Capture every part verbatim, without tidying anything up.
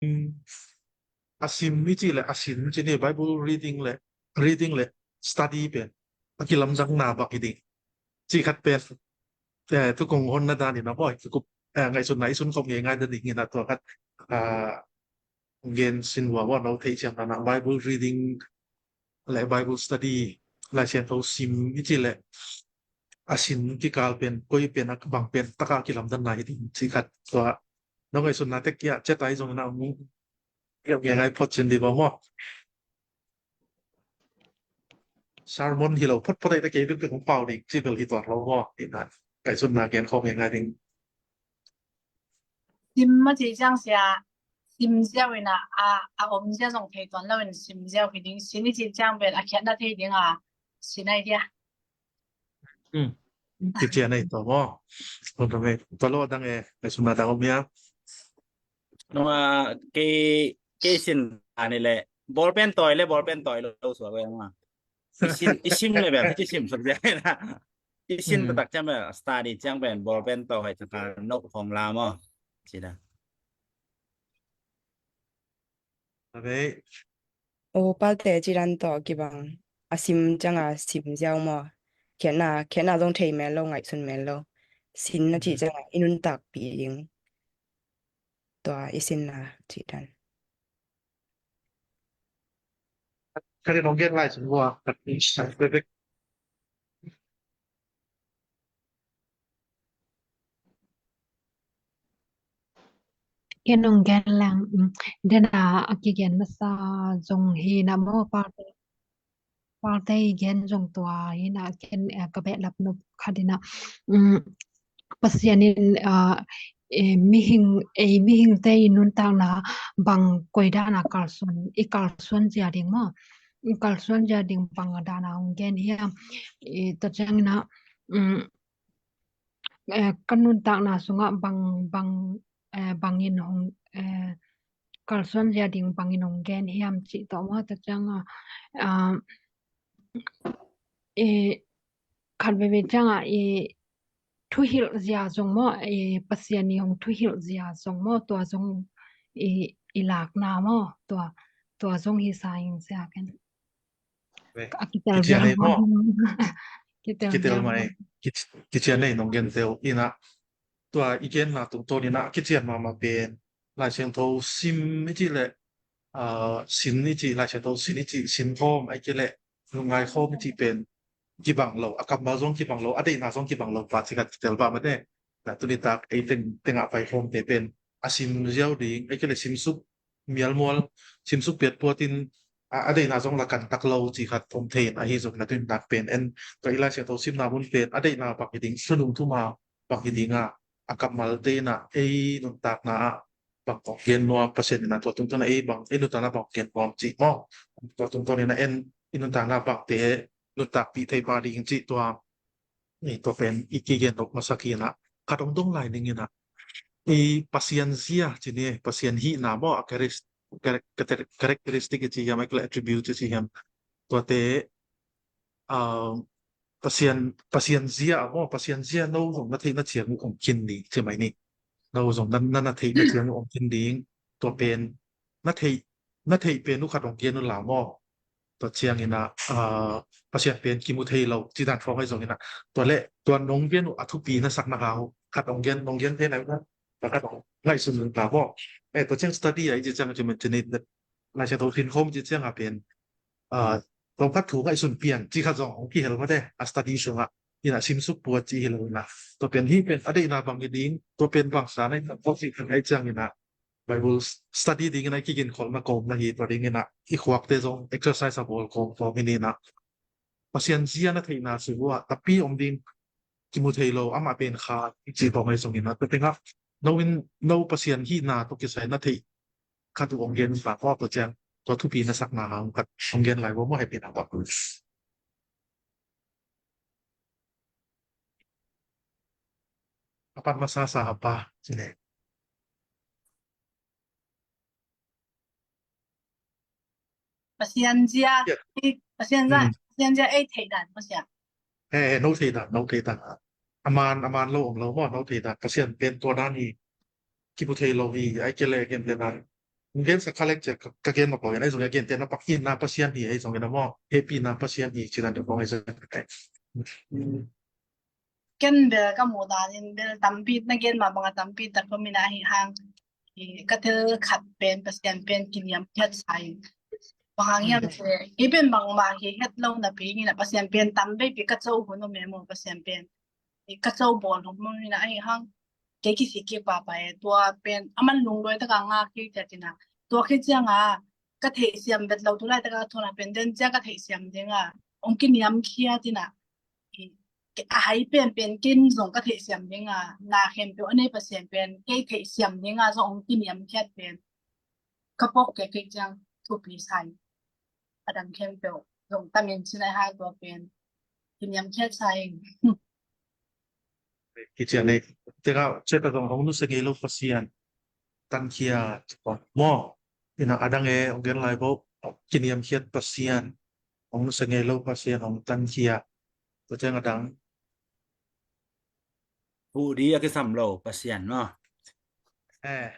a sim i cih le a sin ci ni, Bible reading le, reading le study pen a kilamdanna bang hi ding cih khat pen, eh, tu kong honna dan in a maw, tu kup, eh, ngaihsutna i sunkhop ngeingai dan ding in a tua khat, ah, gen sin ua maw, no theih ciang dan a Bible reading le Bible study, Lai Siangtho sim i cih le a sin kikal pen koi pen a bang pen taka kilamdanna hi ding cih khat tua no ngaihsutna tek kia chat ai zong na mu. Ngai phot cin di ba maw? Sermon hi lo phot phot ai ta kei bik bik hong pau ding ci bel hi tuan lo maw? Hi na ngaihsutna gen khawm ngai ding. Sim a ci ciang sia, sim ziau in a, a, a om zia zong thei tuan lo in sim ziau hi ding, sin i ci ciang bel a khiatna thei ding a, sin ai dia. Hmm. Kician ai to maw? Tua lo dang e, ngaihsutna dang om ia? Numa kei, kei sin ani le ball pen tawi le ball pen tawi lo suak ve ma. I sin, i sim le bel i sim sak zia na. I sin, hmm, tak ciang bel study ciang pen ball pen tawi hai taka no khong la maw. Ci da. Abe. O palte ci dan tawh kibang a sim ciang a sim ziau maw? Khiatna, khiatna zong thei mel lo, ngaihsun mel lo. Sin na ci ciang a i nuntakpih ding tua i sinna ci dan. Ka rin hong gen lai sun vua ka sak bek bek. Ken hong gen lang, um, dena a kigen masa zong hi na maw, palte, palte i gen zong tua hi na, ken, eh, ka behlap nop khat hi na, um, Pasian in, ah, eh, mihing, ei mihingte i nuntakna bang koi dana kalsuan, i kalsuan zia ding maw? I kalsuan zia ding bang dana hong gen hiam? I ta ciang ina, um, eh, ka nuntakna sungah bang, bang, eh, bangin hong, eh, kalsuan zia ding bangin hong gen hiam cih tawh maw? Ta ciang a, ah, eh, khat veve ciang a, eh, thuhilh zia zong maw, eh, Pasian i hong thuhilh zia zong maw, tua zong i, i lakna maw, tua, tua zong hi sa ing sia ken. Ve. A kitel, kitel zel mai, kitel mai, kic-, kician nei nong gen teu ina, tua i genna tungtawn ina kician mahmah pen Lai Siangtho sim i cih le, ah, sin i cih, Lai Siangtho sin i cih, sin khawm ai kei le lungngai khawm i cih pen kibang lo, a kammal zong kibang lo, a deihna zong kibang lo pa cih khat kitel ba mate. Na tuni tak ei teng, tengah pai khawmte pen a sim ziau ding, ei kei le simsuk mialmual, simsuk piatpuatin a, a deihna zong la kan tak lo cih khat om thei in ahi zong na tuni tak pen en ka i Lai Siangtho simna mun pen a deihna bang hi ding, thunung thuma bang hi ding a, a kammalte in a ei nuntakna ah bang kong gen nuam, Pasian in a tua tungtawn a ei bang, ei nuntakna bang kong gen nuam cih maw? Tua tungtawn in a en i nuntakna bangte nuntakpih thei pah ding cih tua, i tua pen i kigen dok masak hi in a, khat hong dong lai ning in a, i Pasian zia ci ni, Pasian hihna maw, a charis-, charac-, charac-, characteristic i ci hiam, a kila attribute i ci hiam, tuate, ah, Pasian, Pasian zia a maw, Pasian zia no zong na theihna ciang uh hong kin ding ci mai ni. No zong na, na, na theihna ciang uh hong kin ding, tua pen na theih, na theih pen uh khat hong gen uh la maw? Tua ciang ina, ah, Pasian pen kimu thei lo ci dan khawng ahi zong ina, tua le tua nong gen uh a thupi na sakna hang uh khat hong gen, nong gen thei nai uh na, tua khat hong ngaihsun uh la maw? Eh, tua ciang study a i ci ciang a ci men ci ni, Lai Siangtho sin khawm ci ciang a pen, ah, tawmkhat thu ngaihsun pian cih khat zong hong kihel mate, a study sungah ina simsuk puat cih hi lo ina. Tua pen hih pen a deihna bang hi ding, tua pen bangsa na hi tak tawh cih khat ahi ciang ina Bible study ding ina i kiginkholhna kawmna hi, tua ding ina i khuakte zong exercise a bawl kawmkawm hi ni ina. Pasian zia na theihna sung uh ah tapi om ding, kimu thei lo, amah pen kha i cih kawm ahi zong ina. Tua tengah no in, no Pasian hihna tawh kisai na theih khat uh hong gen uh pa, tua ciang tua thupi na sakna hang khat hong gen lai ua maw, hehpihna tawh. A pan masa sa a pa ci le. Pasian zia, ya, ei, Pasian zia, hmm, Pasian zia ei theih dan, Pasian. Eh, eh, no theih dan, no theih dan. A man, a man lo om lo maw, no theih dan. Pasian pen tua dan hi, kimu thei lo hi, ai kei le gen te dan. Gen sa khalek cia ka gen mak lo gen ai zong gen te na pak in na Pasian hi ai zong gen a maw, happy na Pasian hi ci dan de kong ai zong. Ken bel ka muh danin bel tampi na gen mah banga tampi tak ka min ahi hang. Ka tel khat pen Pasian pen kiniamkhiat sa in. Bang hang hiam cih leh kei pen bangmah hi het lo napi in a Pasian pen tam veipi ka co hun om e maw Pasian pen. Ka co bawl hun om in a ahi hang. Kei kisik kik pahpah e tua pen a man lungduai taka ngak kik cia cina. Tua khit cianga ka theihsiam vet lo tu laitaka thona pen den cia ka theihsiam dinga hong kiniamkhiat ina. A hai penpen ken zong ka theihsiam dinga na khempeuh a nei Pasian pen kei theihsiam dinga zong hong kiniamkhiat pen ka pok kei kei ciang thupi sa hi. A dang khempeuh zong tamin sinai hai tua pen kiniamkhiat sa hi. Kician ei teka ceta zong hong nusia ngei lo Pasian tankhia maw? Ina a dang e hong gen lai bo kiniamkhiat Pasian hong nusia ngei lo Pasian hong tankhia. Tua ciang a dang uh ding a kisam lo Pasian maw? Eh.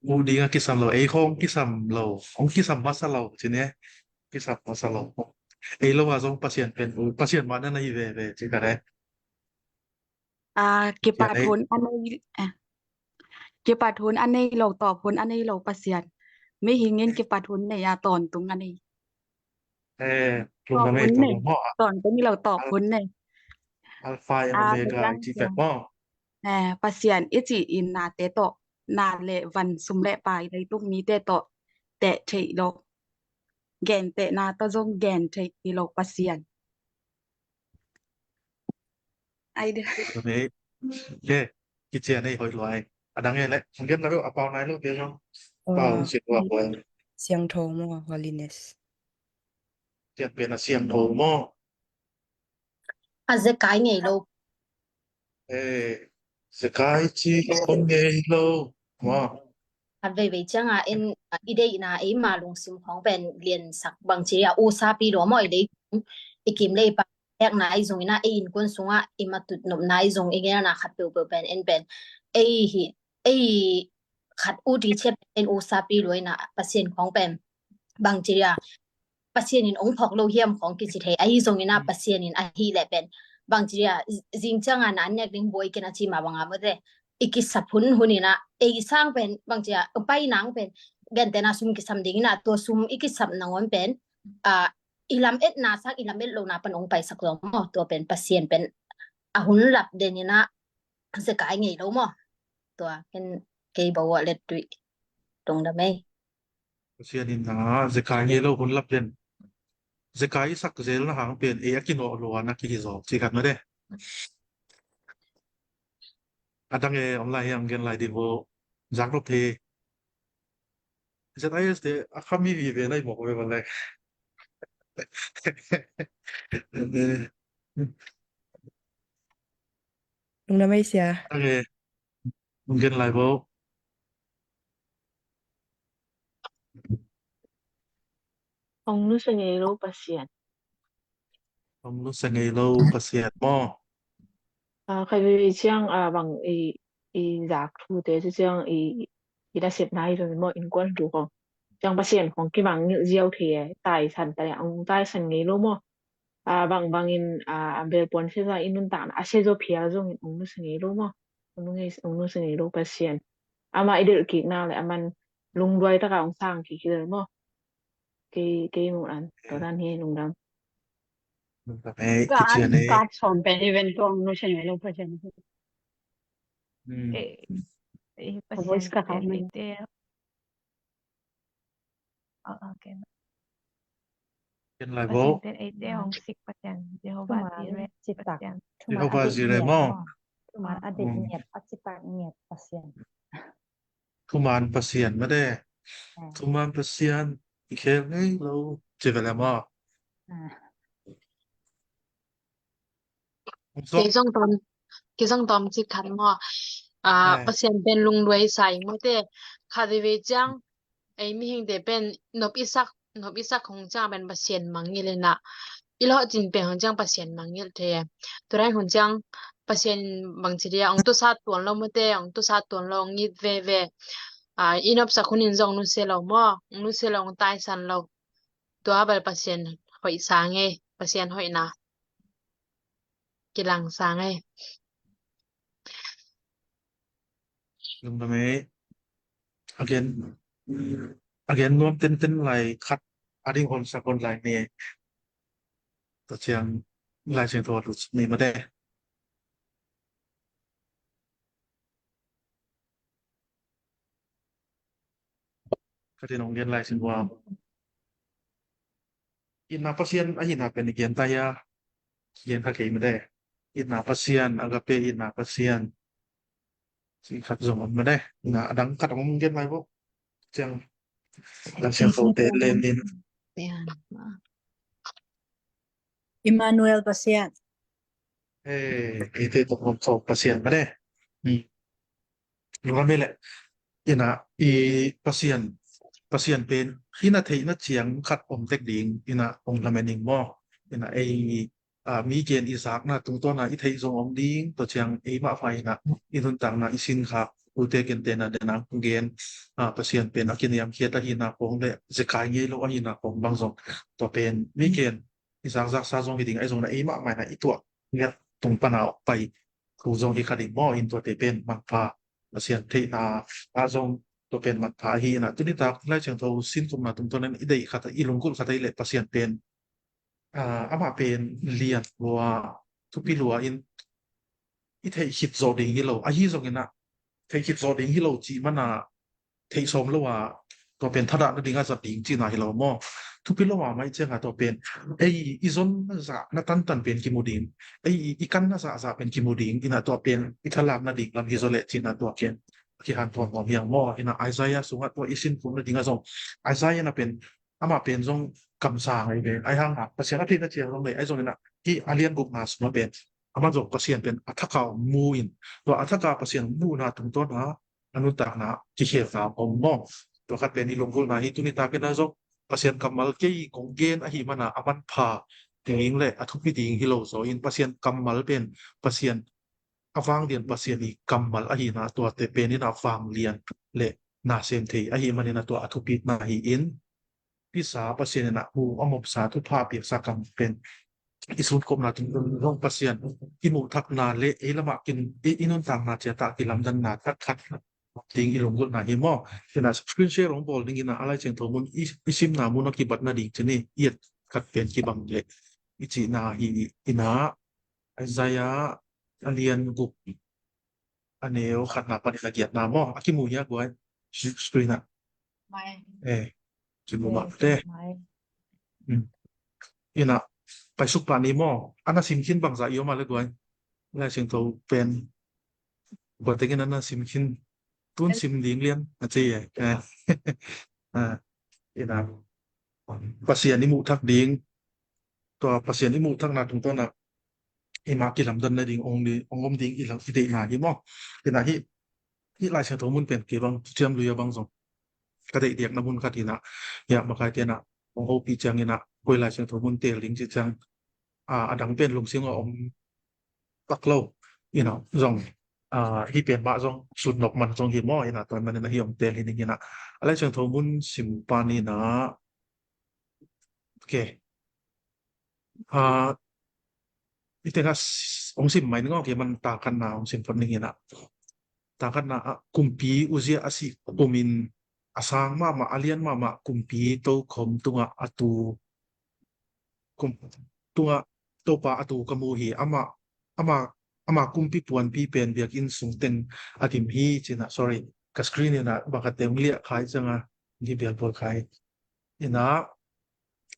Uh ding a kisam lo ei khong kisam lo hong kisam masa lo cine. Kisam masa lo ei lo a zong Pasian pen uh Pasian mah na na hi veve ci ka ne. Kipat hun a nei kipat hun a nei lo tawp hun a nei lo Pasian. Mihingin kipat hun nei a tawntung a nei. Tawntung nei lo tawp hun nei. Alpha and Omega i ci pek maw? Pasian i ci in nate tawh na le van sum le pai leitung mite tawh teh theih lo. Gentehna tawh zong gen theih hi lo Pasian. Ai de. Kician ei hoih luai. A dang e le hong gen na lo a pau nai lo te zong pau si lo a hoih. Siangtho maw holiness. Cian pen a siangtho maw? A zekai ngei lo. Eh, zekai ci hong ngei lo maw? A veivei cianga en i deihna eima lungsim khong pen liansak bang ci a usapi lo maw i lei i kim lei pa hekna i zong ina ei innkuan sunga i matut nopna i zong i ngelna khat peuhpeuh pen en pen ei hi ei khat ut i ciat pen usapi lo ina Pasian khong pen bang ci a Pasian in ong phawk lo hiam khong kici thei ahi zong ina Pasian in ahi leh pen bang ci a zing cianga na an nek ding buai ken a ci ma banga mawte i kisap hun hun ina ei sang pen bang ci a pai nang pen gentehna sum kisam ding ina tua sum i kisap nangawn pen a i lam etna sak i lam et lona pan ong paisak lo maw tua pen Pasian pen a hun lap den ina zekai ngei lo maw tua ken kei bawa let tui tong da mei. Pasian in na zekai ngei lo hun lap den zekai i sak zel na hang pen ei a kinawh lo a na kihi zawk ci khat mawte. A dang e om lai hiam gen lai ding bo zak lo phe. Zet ai este a khami vive nai mawk ve ban lai. Lungdam ei sia. A dang e hong gen lai bo. Hong nusia ngei lo Pasian. Hong nusia ngei lo Pasian maw? Khatvei ciang bang i zak thute ci ciang i nasepna i zong maw innkuan thu khong ciang Pasian khong kimang ngilh ziau thei e. Taisan ta le hong taisan ngei lo maw? Bang bangin a belpuan sia zong i nuntakna a sia zaw phial zongin hong nusia ngei lo maw? Hong nusia ngei lo Pasian. Amah i delh kikna le aman lungduai taka hong sang kik hi lo maw? Kei kei muh dan tua dan hi lungdam. Lungdam e. Ka an ka sawm pen event tuang nusia ngei lo Pasian. Voice ka khak mai. Ken lai bo. Jehovah Jireh maw? Thuman a dik ngiat a citak ngiat Pasian. Thuman Pasian mate. Thuman Pasian i khel ngei lo ci ve le maw? Kei zong tawm kei zong tawm ci khat maw? Pasian pen lungduai sa ing mawte. Khat veve ciang ei mihingte pen nop i sak nop i sak hong ciang pen Pasian mangngilh ina i lawhcin pen hong ciang Pasian mangngilh thei. Turai hong ciang Pasian bang ci dia hong tusa tuan lo mawte hong tusa tuan lo hong it veve. Ah, i nopsak hun in zong nusia lo maw, nusia lo, taisan lo. Tua bel Pasian hoih sang e, Pasian hoihna kilang sang e. Lungdam e. Again, again nuam tenten lai khat a ding hon sak hon lai ni. Tua ciang Lai Siangtho a lut ni mate. Ka tin hong gen lai sin hua. Itna Pasian ahihna pen i gen ta hia? Gen kha kei mate. Itna Pasian, agape itna Pasian. Ci khat zong om mate. Na adang khat om gen lai bo. Ciang Lai Siangtho te len in. Immanuel Pasian. Eh, ite tok om so Pasian mate. Hmm. Lungdam e le. Ina i Pasian, Pasian pen ina theihna ciang khat om tek ding ina ong lamen ing maw. Ina ei, ah, mi gen i zakna tungtawna i theih zong om ding, tua ciang ei mah fa ina i nuntakna i sin khak ute kentena dena gen, ah, Pasian pen a kiniam khiat ahina kong le zekai ngei lo ahina kong bang zong. Tua pen mi gen i zakzak sa zong hi ding, ahi zong na ei mah maina i tuah ngiat tung pana pai thu zong hi kha ding maw, in tuate pen manpha Pasian theihna a zong tua pen manpha ahi ina. Tuni tak Lai Siangtho sin kumna tungtawn in i deih khat, i lunggulh khat ahi le Pasian pen, ah, amah pen lian lua, thupi lua in i theih khit zawh ding hi lo. Ahi zong ina theih khit zawh ding hi lo cih mana theih sawm lo a, tua pen thadah nading a zat ding cihna hi lo maw. Thupi lo a mai cianga tua pen ei i zon na zah na tantan pen kimu ding, ei i kan na zahzah pen kimu ding ina tua pen i thalak nading lam hi zaw leh cihna tua ken a kihan tuam nuam hiang maw. Ina Isaiah sungah tua i sin pum nading a zong Isaiah na pen amah pen zong kamsang ahi ve. Ahi hanga Pasian a theihna ciang zong lei ahi zong ina hi a lian gukna sungah pen amah zong Pasian pen a thaka mu in tua a thaka Pasian muhna tungtawn a a nuntakna kikhelna om maw. Tua khat pen i lunggulhna hi. Tuni takin a zong Pasian kammal kei kong gen ahi mana a manpha ding le a thupi ding hi lo zaw in Pasian kammal pen Pasian a vanglian Pasian i kammal ahina tuate pen in a vanglian le nasem thei ahi manin a tua a thupitna hi in pisa Pasian in a mu a mopsa thupha piaksa kam pen i sunkhopna tungtawn zong Pasian i muhthakna le ei lamah kin i, i nuntakna ciatah kilamdanna thakhat ding i lunggulhna hi maw. Ina screen share hong bawl ding ina a Lai Siangtho mun i, i simna mun a kibatna ding cini i et khat pen kibang le i cihna hi ina Isaiah a lian guk a neu khatna panin a giatna maw a kimu hia guai screen ah. Eh, kimu mah te. Ina paisuk pah ni maw ana simkhin bangzah i om a le guai Lai Siangtho pen guai tengin ana simkhin tun sim ding lian a ci e. Ina Pasian i muhthak ding tua Pasian i muhthakna tungtawn a i mah kilamdanna ding ong om ding i deihna hi maw. Ina hi hi Lai Siangtho mun pen kei bang thuciam lui a bang zong ka deih diakna mun khat ina hi a makai tena hong hopih ciang ina koi Lai Siangtho mun tel ding ci ciang a dang pen lungsim a om tak lo ina zong hi pen mah zong sut nop man zong hi maw ina tuan man ina hi om tel hi ning ina a Lai Siangtho mun sim pan ina ke. Aa, i tengah ong sim mai ning aw, kei man tangkhatna ong sim phot ning ina. Tangkhatna ah kumpi Uzia a sih kumin a sang mahmah a lian mahmah kumpi tokhom tungah a tu kum tungah Topa a tu ka mu hi. Amah amah amah kumpi puanpi pen biakinn sungteng a dim hi cina. Sorry, ka screen ina bangkhat te ong liah khai cianga hi bial pawl khai. Ina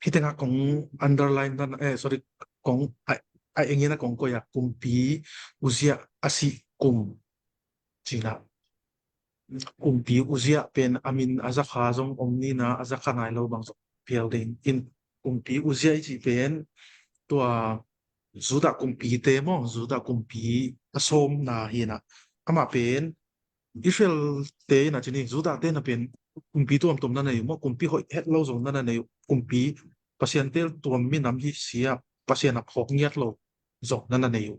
hi tengah kong underline nan eh sorry kong a a engina kong koih a kumpi Uzia a sih kum cina. Kumpi Uzia pen a min a zakha zong om nina a zakha nai lo bang zong pial ding in kumpi Uzia i cih pen tua Judah kumpite maw Judah kumpi a sawmna hina. Amah pen Israel te ina cini Judah te na pen kumpi tuamtuam na nei uh maw kumpi hoih het lo zong na na nei uh kumpi Pasian tel tuam minam hi sia Pasian a phawk ngiat lo zong na na nei uh.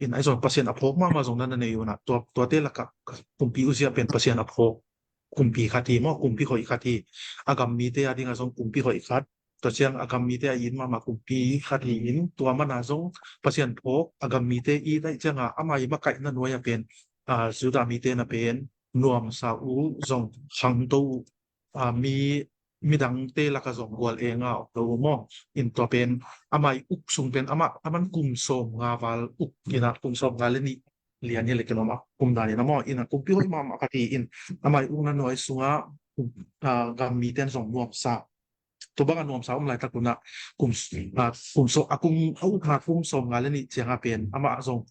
In ai zong Pasian a phawk mahmah zong na na nei uh na tua tuate lakah kumpi Uzia pen Pasian a phawk kumpi khat hi maw, kumpi hoih khat hi. A gam mite a dingah zong kumpi hoih khat, tua ciang a gam mite a it mahmah kumpi khat hi in, tua mana zong Pasian phawk a gam mite it ahih cianga ama i makaihna nuai a pen, a, Judah mite na pen nuamsa uh zong khangto uh, a, mi midangte laka zong gual enga om lo maw. In tua pen ama i uk sung pen ama, aman kum sawm nga val uk ina, kum sawm nga le nih lian hi le kilom a kum dan ina maw. Ina kumpi hoih mahmah khat hi in, ama i ukna nuai sunga, a, gam miten zong nuamsa, tua banga nuamsa om laitak una kum, a, kum sawm, a kum, a ukna kum sawm nga le nih cianga pen ama zong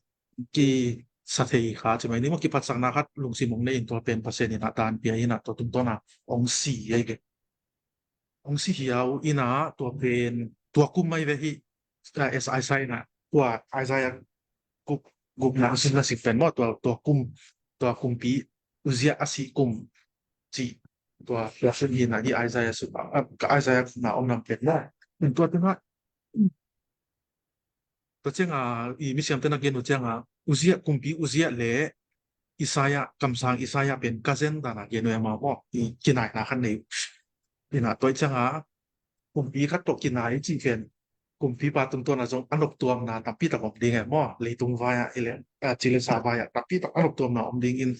kisa thei kha ci mai ni maw, kiphatsakna khat lungsim hong nei in tua pen Pasian ina dan pia ina tua tungtawna hong si hi ve. Hong si hiau ina tua pen tua kum mai ve hi. Isaiah ina, tua Isaiah guk, gukna a sik na sik pen maw, tua, tua kum, tua kumpi Uzziah a sih kum ci, tua, tua sik ina hi Isaiah suk, a, ka Isaiah na om nam pen maw. Tua tengah Tua cianga i misiamte na gen uh cianga Uzziah, kumpi Uzziah le Isaiah, kamsang Isaiah pen cousin dana gen uh ema maw, i kinaina khat nei uh. Ina tua cianga kumpi khat tawh kinai ci pen kumpipa tungtawna zong a noptuamna tampi tak om ding e maw, leitung vai-ah ile, a, ci le sa vai-ah tampi tak a noptuamna om dingin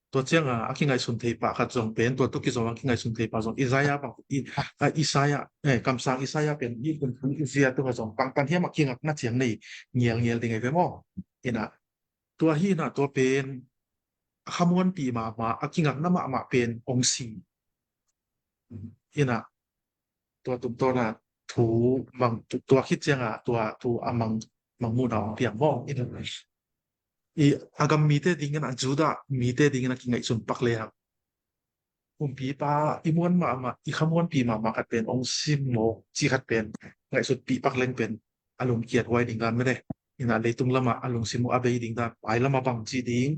Tua cianga a kingaihsun thei pah khat zong pen, tua tawh kizom a kingaihsun thei pah zong Isaiah bang, i, a, Isaiah, eh, kamsang Isaiah pen i kum Uzziah tungah zong bangtan hiam a kingakna ciang nei ngialngial ding ahi ve maw. Ina tua hi ina tua pen a khamuanpi mahmah a kingakna mahmah pen hong si. Ina tua tungtawna thu mang, tua khit cianga tua thu a mang, mangmuhna hong piang maw. Ina i a gam mite dingin a Judah mite dingin a kingaihsun pak le hang kumpipa i muan mahmah, i khamuanpi mahmah khat pen hong sim maw ci khat pen ngaihsutpih pak leng pen a lungkiat huai ding dan mede. Ina leitung lamah a lungsim uh a bei ding dan, mailamah bang ci ding,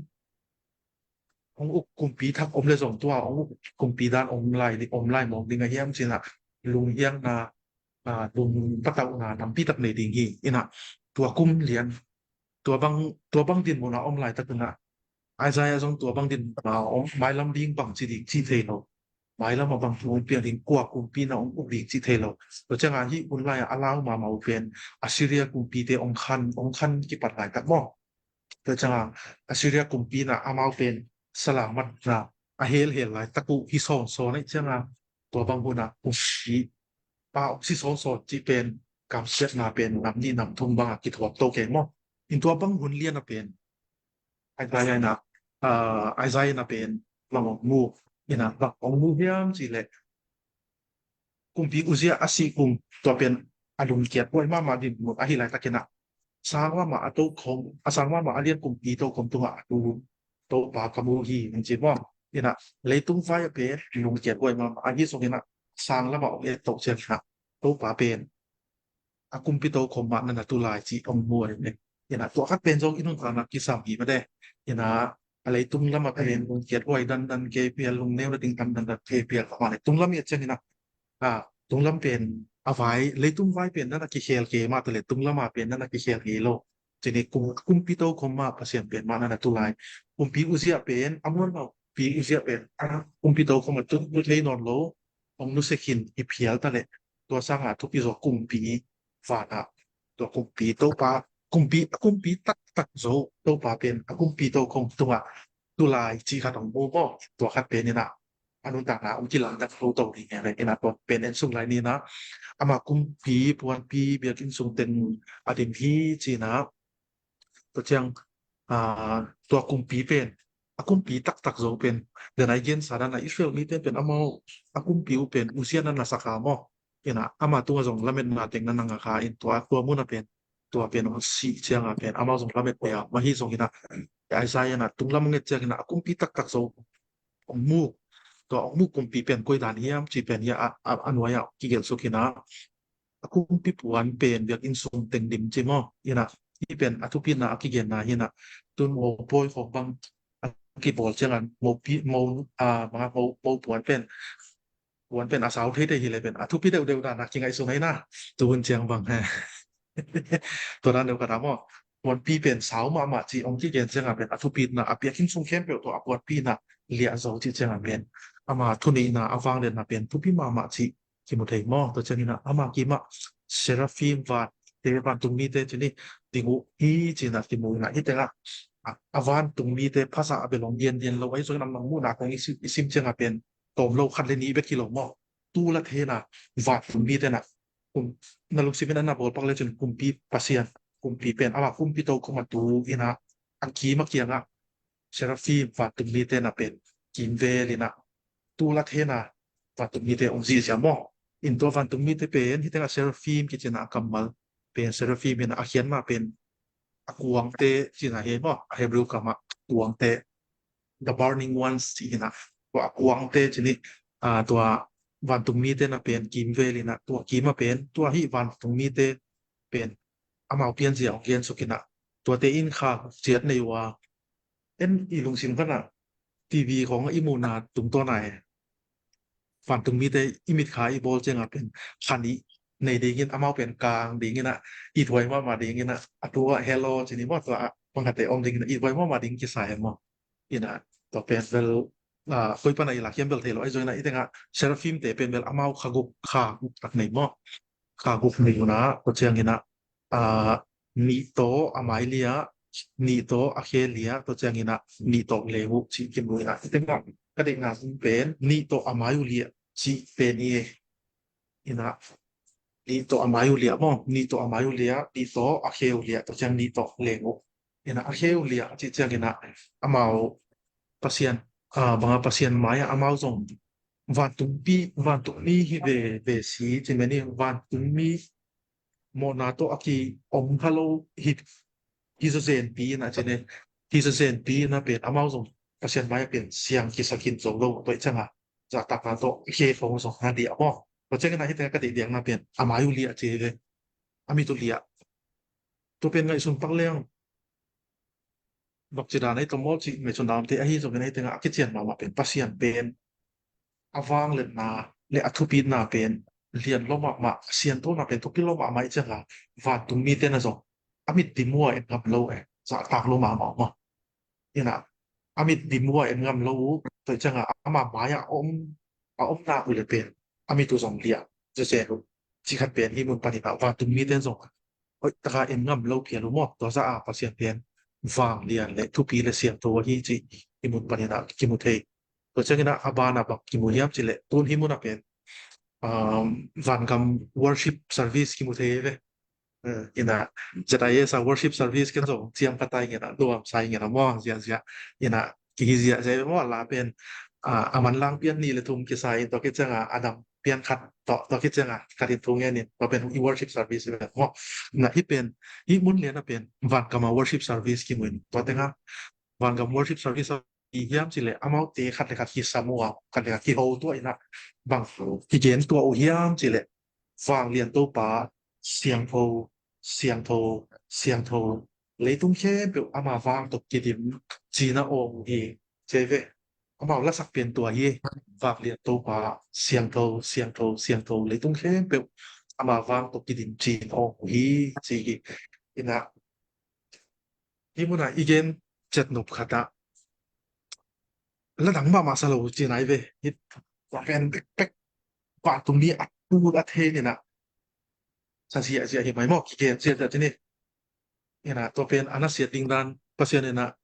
hong uk kumpi thak om le zong tua hong uk kumpi dan om lai, om lai mawk ding a hiam cina lunghiangna, a, lung patauhna tampi tak nei ding hi. Ina tua kum lian tua bang, tua bang dinmuna om laitak ina Isaiah zong tua bang dinmuna om, mailam ding bang ci ding ci thei lo, mailam a bang thu hong piang ding, kua kumpi na hong uk ding ci thei lo. Tua cianga hih hun lai-a a lau mahmah uh pen Assyria kumpite hong khan, hong khan kipat laitak maw. Tua cianga Assyria kumpi na amau pen salamatna a helhel laitak uh hi sawnsawn ahih cianga tua bang huna kumpi pa hong si sawnsawn cih pen kamsiatna pen nam nih nam thum banga kithuak to keng maw. In tua bang hun liana pen Isaiah ina, a, Isaiah ina pen bang hong mu, ina bang hong mu hiam cih leh kumpi Uzziah a sih kum tua pen a lungkiat huai mahmah dinmun ahi laitakin a sang mahmah a tokhom, a sang mahmah a lian kumpi tokhom tungah a tu Topa ka mu hi hong ci maw. Ina leitung vai a pen lungkiat huai mahmah ahi zongin a sang lamah hong et toh ciangin a Topa pen a kumpi tokhom mah na na tu lai cih hong mu ahi ve. Ina tua khat pen zong i nuntakna kisam hi mede. Ina a leitung lamah pen lungkiat huai dandan kei pial, lungneuna ding dandan kei pial, amah leitung lam i et ciangin a, a, tunglam pen a vai, leitung vai pen na na kikhel kei mah ta le tunglam a pen na na kikhel kei lo. Cini kum, kumpi tokhom mah Pasian pen mah na na tu lai. Kumpi Uzziah pen a muan mah kumpi Uzziah pen a kumpi tokhom a tu, tu thei nawn lo. Hong nusia khin i phial ta le tua sanga thupi zaw kumpi vana tua kumpi Topa, kumpi, kumpi taktak zo Topa pen a kumpi tokhom tungah tu lai cih khat hong mu maw. Tua khat pen ina a nuntakna hong kilamdang toto ding hi ve. Ina tua pen en sung lai ni ina ama kumpi puanpi biakinn sung teng a dim hi ci ina tua ciang, a, tua kumpi pen a kumpi taktak zo pen, dan a i gensa dan a Israel mite pen amau a kumpi uh pen Uzziah na na sa kha maw. Ina ama tungah zong lametna teng na na ngah kha in tua, tua muna pen, tua pen hong sih cianga pen amau zong lamet pia mah hi zongin a Isaiah na tunglam hong et ciangin a kumpi taktak zo hong mu, tua hong mu kumpi pen koi dan hiam cih pen hi a, a, a nuai-ah kigelh suk ina a kumpi puan pen biakinn sung teng dim ci maw. Ina hih pen a thupina a kigenna hi ina tun mopawi khawng bang a kibawl ciangin mopi, mo, a, manga mo, mo puan pen, puan pen a sau theithei hi le pen a thupi deuhdeuh dan a kingaihsun ahi ina. Tu hun ciang bang he tua dan deuh khat a maw. puanpi pen sau mahmah cih hong kigen ciangah pen a thupina, a biakinn sung khempeuh tawh a puanpina liah zo cih ciangah pen ama thuneihna, a vangliatna pen thupi mahmah cih kimu thei maw. Tua ciangin ah ama kimah seraphim, vante, vantung mite cih ni ding uh hi ci-in ah kimu in ah, hih tengah a, a vantung mite phasa a bel hong gen lian lo, ahi zongin a mangmuhna kong i sim, i sim ciangah pen tawm lo, khat le nih bek hi lo maw. Tu la thena vantung mite na, kum, na lungsim in a na bawl pak lecin kumpi Pasian, kumpi pen ama kumpi tokhom a tu in ah, a kim a kiangah seraphim, vantung mite na pen kimvel in ah, tu la thena vantung mite hong ziahziah maw. In tua vantung mite pen hih tengah seraphim kici-in ah a kammal pen, seraphim in ah a khiatna pen a kuangte ci-in ah hi maw, a Hebrew kamah kuangte, the burning ones ci-in ah, tua a kuangte ci ni. Ah, tua vantung mite na pen kimvel in ah, tua kimah pen tua hih vantung mite pen amau pianzia hong gensuk in ah, tuate in kha guk ciat nei uh a, en i lungsim khanah T V khawng i muhna tungtawn ah e, vantung mite i mitkha i bawl ciangah pen kha nih nei dingin, amau pen kang dingin ah, ithuai mahmah dingin ah, a tu ah hello ci ni maw, tua ah bangkhatte om dingin ah ithuai mahmah ding kisa e maw. In ah tua pen bel, ah, koi pana i lakkhiam bel thei lo, ahi zongin ah hih tengah seraphimte pen bel amau kha guk, kha guk tak nei maw. Kha guk nei uh in ah, tua ciangin ah, ah, nih tawh a mai liah, nih tawh a khe liah, tua ciangin ah nih tawh leng uh cih kimu in ah, hih tengah ka deihna hun pen nih tawh a mai uh liah cih pen hi. In ah nih tawh a mai uh liah maw, nih tawh a mai uh liah, nih tawh a khe uh liah, tua ciang nih tawh leng uh. In ah a khe uh liah a cih ciangin ah amau Pasian, ah, banga Pasian mai-ah amau zong vantungpi, vantungmi hi ve, ve si ci mah ni, vantungmi mawhna tawh a ki-om kha lo hi, hi zawzenpi in ah ci ni, hi zawzenpi in ah pen amau zong Pasian mai-ah pen siang kisa khin zo lo, tua ciangah zahtakna tawh a khe khawng zong na diah maw. Tua ciangin ah hih tengah ka deih diakna pen a mai uh liah ci hi ve, a mit uh liah. Tua pen ngaihsun pak leng bangci dan ahi tawh maw cih ngaihsun dan om thei, ahi zongin ah hih tengah a kician mahmah pen Pasian pen a vangliatna le a thupina pen lian lua mahmah, a sianthona pen thupi lua mahmah ahih ciangah vantung mite na zong a mit dim uh a en ngam lo e, zahtak lua mahmah maw. In ah a mit dim uh a en ngam lo uh, tua ciangah ama mai-ah a om, a omna uh le pen a mit uh zong liah zezen uh. Cih khat pen hih mun panin ah vantung mite zong hoih taka en ngam lo phial uh maw. Tua zah a Pasian pen vanglian le thupi le siangtho ahi cih hih mun panin ah kimu thei. Tua ciangin ah a banah bang kimu hiam cih leh, tun hih mun ah pen, um, vangam worship service kimu thei ve. Eh, in ah Z I S a worship service ken zong ciam khat ai ngen ah, nuam sai ngen ah maw, ziahziah. In ah kihi ziahziah ve maw, la pen, ah, a manlang pian nih le thum kisa in, tua khit ciangah a dam pian khat tawh, tua khit ciangah khat in thu ngen in, tua pen i worship service ve maw. Na hih pen, hih mun lian ah pen vangam a worship service kimu in, tua tengah vangam worship service a i hiam cih leh amaute khat le khat kisam uh a, khat le khat kiho tuah in ah bang kigen tuah uh hiam cih leh, vanglian Topa, siangtho, siangtho, siangtho, leitung khempeuh ama vang tawh kidim ci-in a awng uh hi, ci ve. Amau lasak pen tua hi, vanglian Topa, siangtho, siangtho, siangtho, leitung khempeuh ama vang tawh kidim ci-in a awng uh hi, ci hi. In ah hih mun ah i gen ciat nop khat ah ladang mahmah sa lo ci nai ve. Hih tua pen bekbek vantung mi a tul a thei in ah sa ziahziah hi mai maw, kigen ziahziah ci ni. In ah tua pen a na siat ding dan Pasian in ah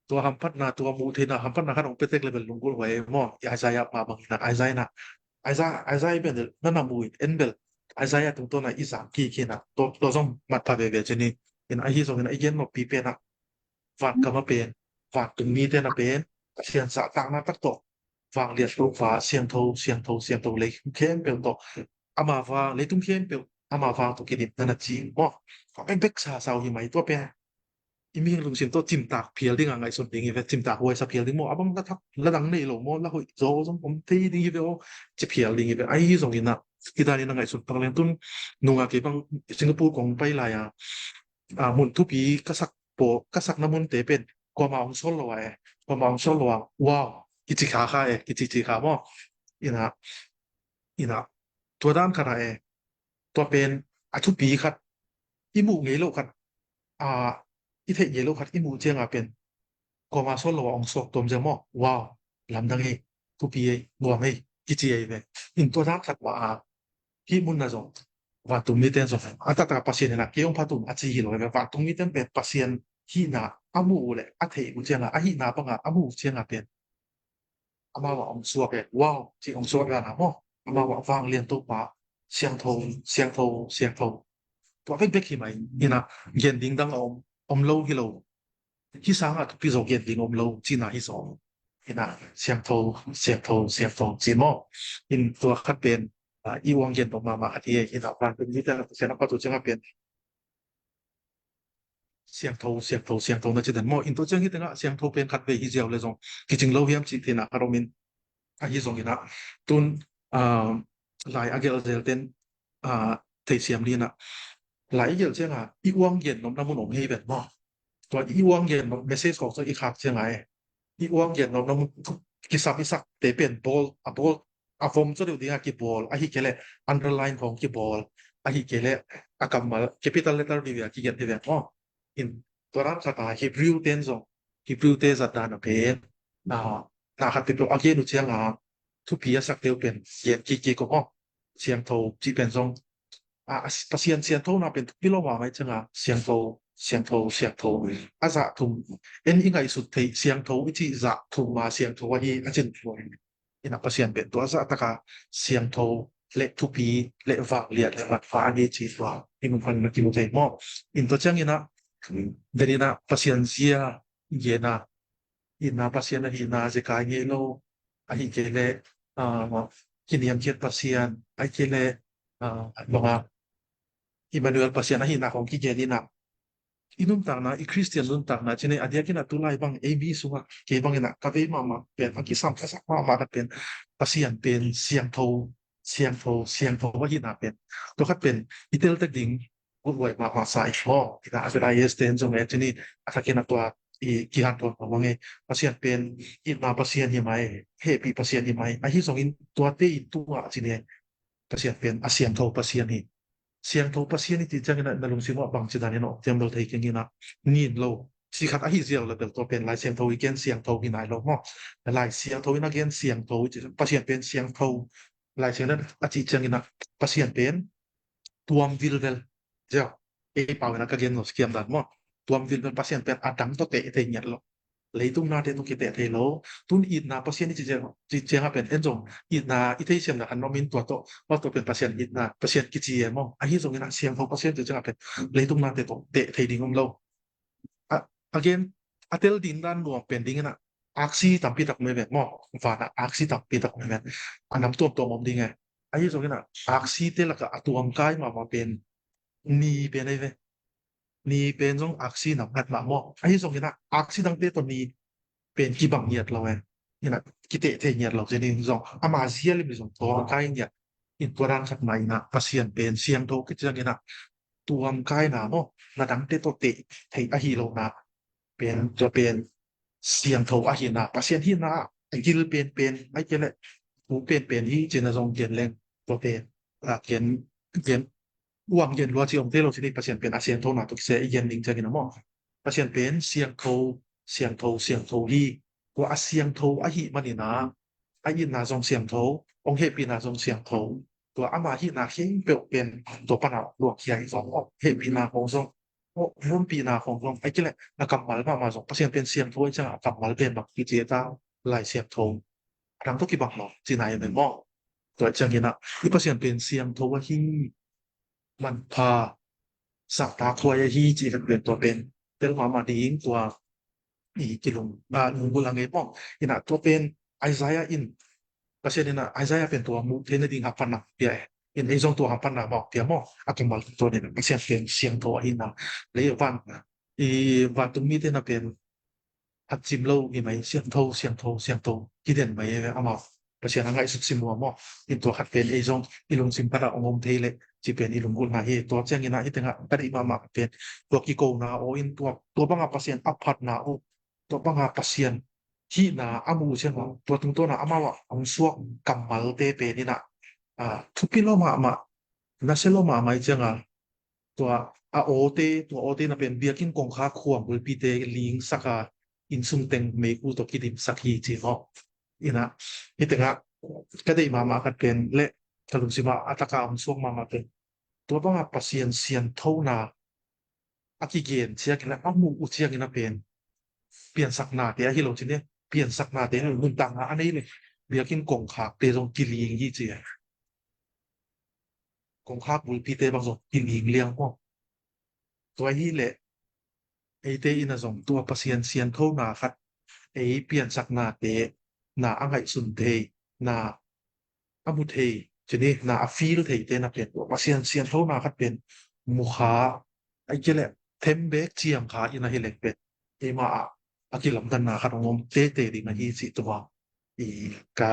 tua hamphatna, tua muh theihna hamphatna khat hong pia tek le bel lunggulh huai maw. I Isaiah mah bangin ah, Isaiah in ah, Isaiah, Isaiah bel na na mu in, en bel Isaiah tungtawn ah i zang kik hi in ah, tua, tua zong mat pha veve ci ni. In ah ahi zongin ah i gen noppi pen ah vangam a pen, vantung mite na pen Pasian zahtakna tak tawh, vanglian Topa, siangtho, siangtho, siangtho, leitung khempeuh tawh ama vang, leitung khempeuh ama vang tawh kidim na na ci maw. Tua pen bek sa sa uh hi mai, tua pen i mihing lungsim tawh cimtak phial ding a ngaihsun ding hi ve, cimtak huaisa phial ding maw, a bang la thak, la dang nei lo maw, la hoih zaw zong om thei ding hi ve aw, ci phial ding hi ve. Ahi zongin ah hih dan in a ngaihsun pak leng, tun nung a kei bang Singapore kong pai lai a, ah, mun thupi ka sak paw, ka sakna munte pen kuamah hong sawl lo a e, kuamah hong sawl lo a, wow, kici kha kha e, kici ci kha maw. In ah, in ah, tua dan khat ah e, tua pen a thupi khat, i muh ngei loh khat, a, i theih ngei lo khat i muh cianga pen kuama sawl lo a hong suak tuam ciang maw, wow, lamdang ei, thupi ei, nuam ei, kici ei ve. In tua dan khat mah a hih munna zong vantung mite in zong a taktak Pasian in a kei hong phat un a ci hi lo ve. Vantung mite in pen Pasian hihna a muh uh le a theih uh cianga, a hihna banga a muh uh cianga pen amau ah hong suak e, wow, ci hong suak dan a maw, amau ah vanglian Topa siangtho, siangtho, siangtho. Tua bekbek hi mai. Ina gen ding dang a om, om lo hi lo. Hih sangah thupi zo gen ding om lo cina hi zaw. Ina siangtho, siangtho, siangtho ci maw. In tua khat pen, ah, i uang gen bawk mahmah khat hi e. Ina vantung mite in a Pasian a phat uh cianga pen siangtho, siangtho, siangtho na ci den maw. In tua ciang hih tengah siangtho pen khat vei hi ziau le zong kicing lo hiam cih theihna khat om in, ahi zongin ah tun, ah, lai a gelh zel ten, ah, theisiam ni in ah, lai i gelh cianga i uang gen nopna mun om hi ven maw. Tua i uang gen nop message khawng zong i khak cianga e, i uang gen nopna mun kisam i sakte pen bawl, a bawl, a vom zaw deuh dinga kibawl, ahi kei leh underline khawng kibawl, ahi kei leh a kammal capital letter vive a kigen hi veng maw. In tua dan khat a Hebrew ten zong, Hebrew te zat dan a pen, ah, na khat peuhpeuh a gen uh cianga thupi a sakte uh pen gen kikkik uh maw. Siangtho cih pen zong, ah, a si-, Pasian siangthona pen thupi lo mahmah cianga siangtho, siangtho, siangtho. A zah thum, en i ngaihsut theih siangtho i cih zah thum a siangtho ahi a cin. Ina Pasian pen tua zah taka siangtho le thupi le vangliat le manpha ahi ci tua i mun pan na kimu thei maw. In tua ciang ina, den ina Pasian zia i gen a, ina Pasian ahihna zekai ngei lo, ahi kei leh, ah, kiniamkhiat Pasian, ahi kei leh, ah, banga Emmanuel Pasian ahihna khawng kigen ina, i nuntakna, i Khristian nuntakna cine a diakin a tulai bang ei mi sungah kei bangin a ka vei mahmah pen, a kisam ka sak mahmah khat pen Pasian pen siangtho, siangtho, siangtho ahihna pen. Tua khat pen i teltek ding gutluai mahmah sa i maw. Ina a pen I S ten zong e cini a thakin a tua i kihan tua mah bang e. Pasian pen itna Pasian hi mai, hehpih Pasian hi mai. Ahi zongin tuate i tungah cine Pasian pen a siangtho Pasian hi. Siangtho Pasian i cih ciangin a na lungsim ah bangci danin a om tiam bel thei keng ina, nin lo. Cih khat ahi ziau le bel tua pen Lai Siangtho i gen siangtho hi nai lo maw. Lai Siangtho in a gen siangtho i cih, Pasian pen siangtho. Lai Siangtho in a cih ciangin a Pasian pen tuam vilvel. Ziau, ei pau in a ka gen lo sikiam dan maw. Tuam vilvel, Pasian pen a dang tawh teh thei ngiat lo. Leitung nate tawh kiteh thei lo. Tun itna Pasian i ci ciang, ci ciangah pen en zong itna i theisiamna khan om in tua tawh, tua tawh pen Pasian itna Pasian kici e maw. Ahi zongin a siangtho Pasian ci ciangah pen leitung nate tawh teh thei ding om lo. A, again, a tel ding dan nuam pen dingin a aksi tampi tak om e ve maw. Van a aksi tampi tak om e ve. A nam tuamtuam om ding e. Ahi zongin a aksite lakah a tuamkai mahmah pen ni pen ahi ve. Ni pen zong aksi nam khat mah maw. Ahi zongin a aksi dangte tawh ni pen kibang ngiat lo e. Ina kiteh thei ngiat lo, zeni zong ama zia lim zong tuamkai ngiat. In tua dan khat mah ina Pasian pen siangtho kici ciangin a tuamkaina maw, na dangte tawh teh thei ahi lohna pen, tua pen siangtho ahihna, Pasian hihna a gil penpen, ahi kei leh thu penpen hi cina zong gen leng tua pen, a, gen, gen uang gen lua ci om thei lo cini Pasian pen a siangthona tawh kisai i gen ding ciangin a maw. Pasian pen siangtho, siangtho, siangtho hi. Tua a siangtho ahih manin a, a itna zong siangtho, hong hehpihna zong siangtho. Tua ama hihna khempeuh pen tua pana luangkhia hi zong, hehpihna khong zong, mumpihna khong zong, ahi kei leh a kammal mahmah zong, Pasian pen siangtho ahi ciangah a kammal pen bang kici ta, Lai Siangtho. A dang tawh kibang lo cina hi ven maw. Tua ciangin a i Pasian pen siangtho ahi, manpha, sakta khuai ahi cih khat pen tua pen tel mahmah ding tua i kilung, a, lunggulh a ngei maw. Ina tua pen Isaiah in, Pasian ina Isaiah pen tua muh theihna ding hamphatna pia e. In ei zong tua hamphatna mah pia maw. A kammal tua ina Pasian pen siangtho ahihna. Lei van, i vantung mite na pen phatcim lo hi mai, siangtho, siangtho, siangtho kiden mai e ve amau. Pasian a ngaihsut sim uh a maw. In tua khat pen ei zong i lungsim khatah hong om thei leh cih pen i lunggulhna hi. Tua ciangin a hih tengah ka deih mahmah pen tua kikona aw in tua, tua banga Pasian a phatna uh, tua banga Pasian hihna a muh uh ciangah tua tungtawna amau ah hong suak kammalte pen ina, a, thupi lo mahmah, nasia lo mahmah ih ciangah tua a awte, tua awte na pen biakinn kongkhak khuang bulpite lingsaka innsung teng meikhu tawh kidimsak hi ci maw. Ina, hitenga ka deih mahmah khat pen le ka lungsimah a taka hong suak mahmah pen tua banga Pasian sianthona a kigen ciangin a muh uh ciangin a pen piansaknate ahi lo cin e, piansaknate ahi lo, nuntakna a nei le biakinn kongkhakte zong kiling hi ci e. Kongkhak bulpite bang zong kiling liang maw. Tua hi le eite ina zong tua Pasian sianthona khat ei piansaknate na a ngaihsun thei, na a mu thei, cini na a feel theite na pen tua Pasian sianthona khat pen mukha ai kile thembek ciamkha ina hi leng pen eima ah a kilamdanna khat hong om tete ding ahi cih tua i ka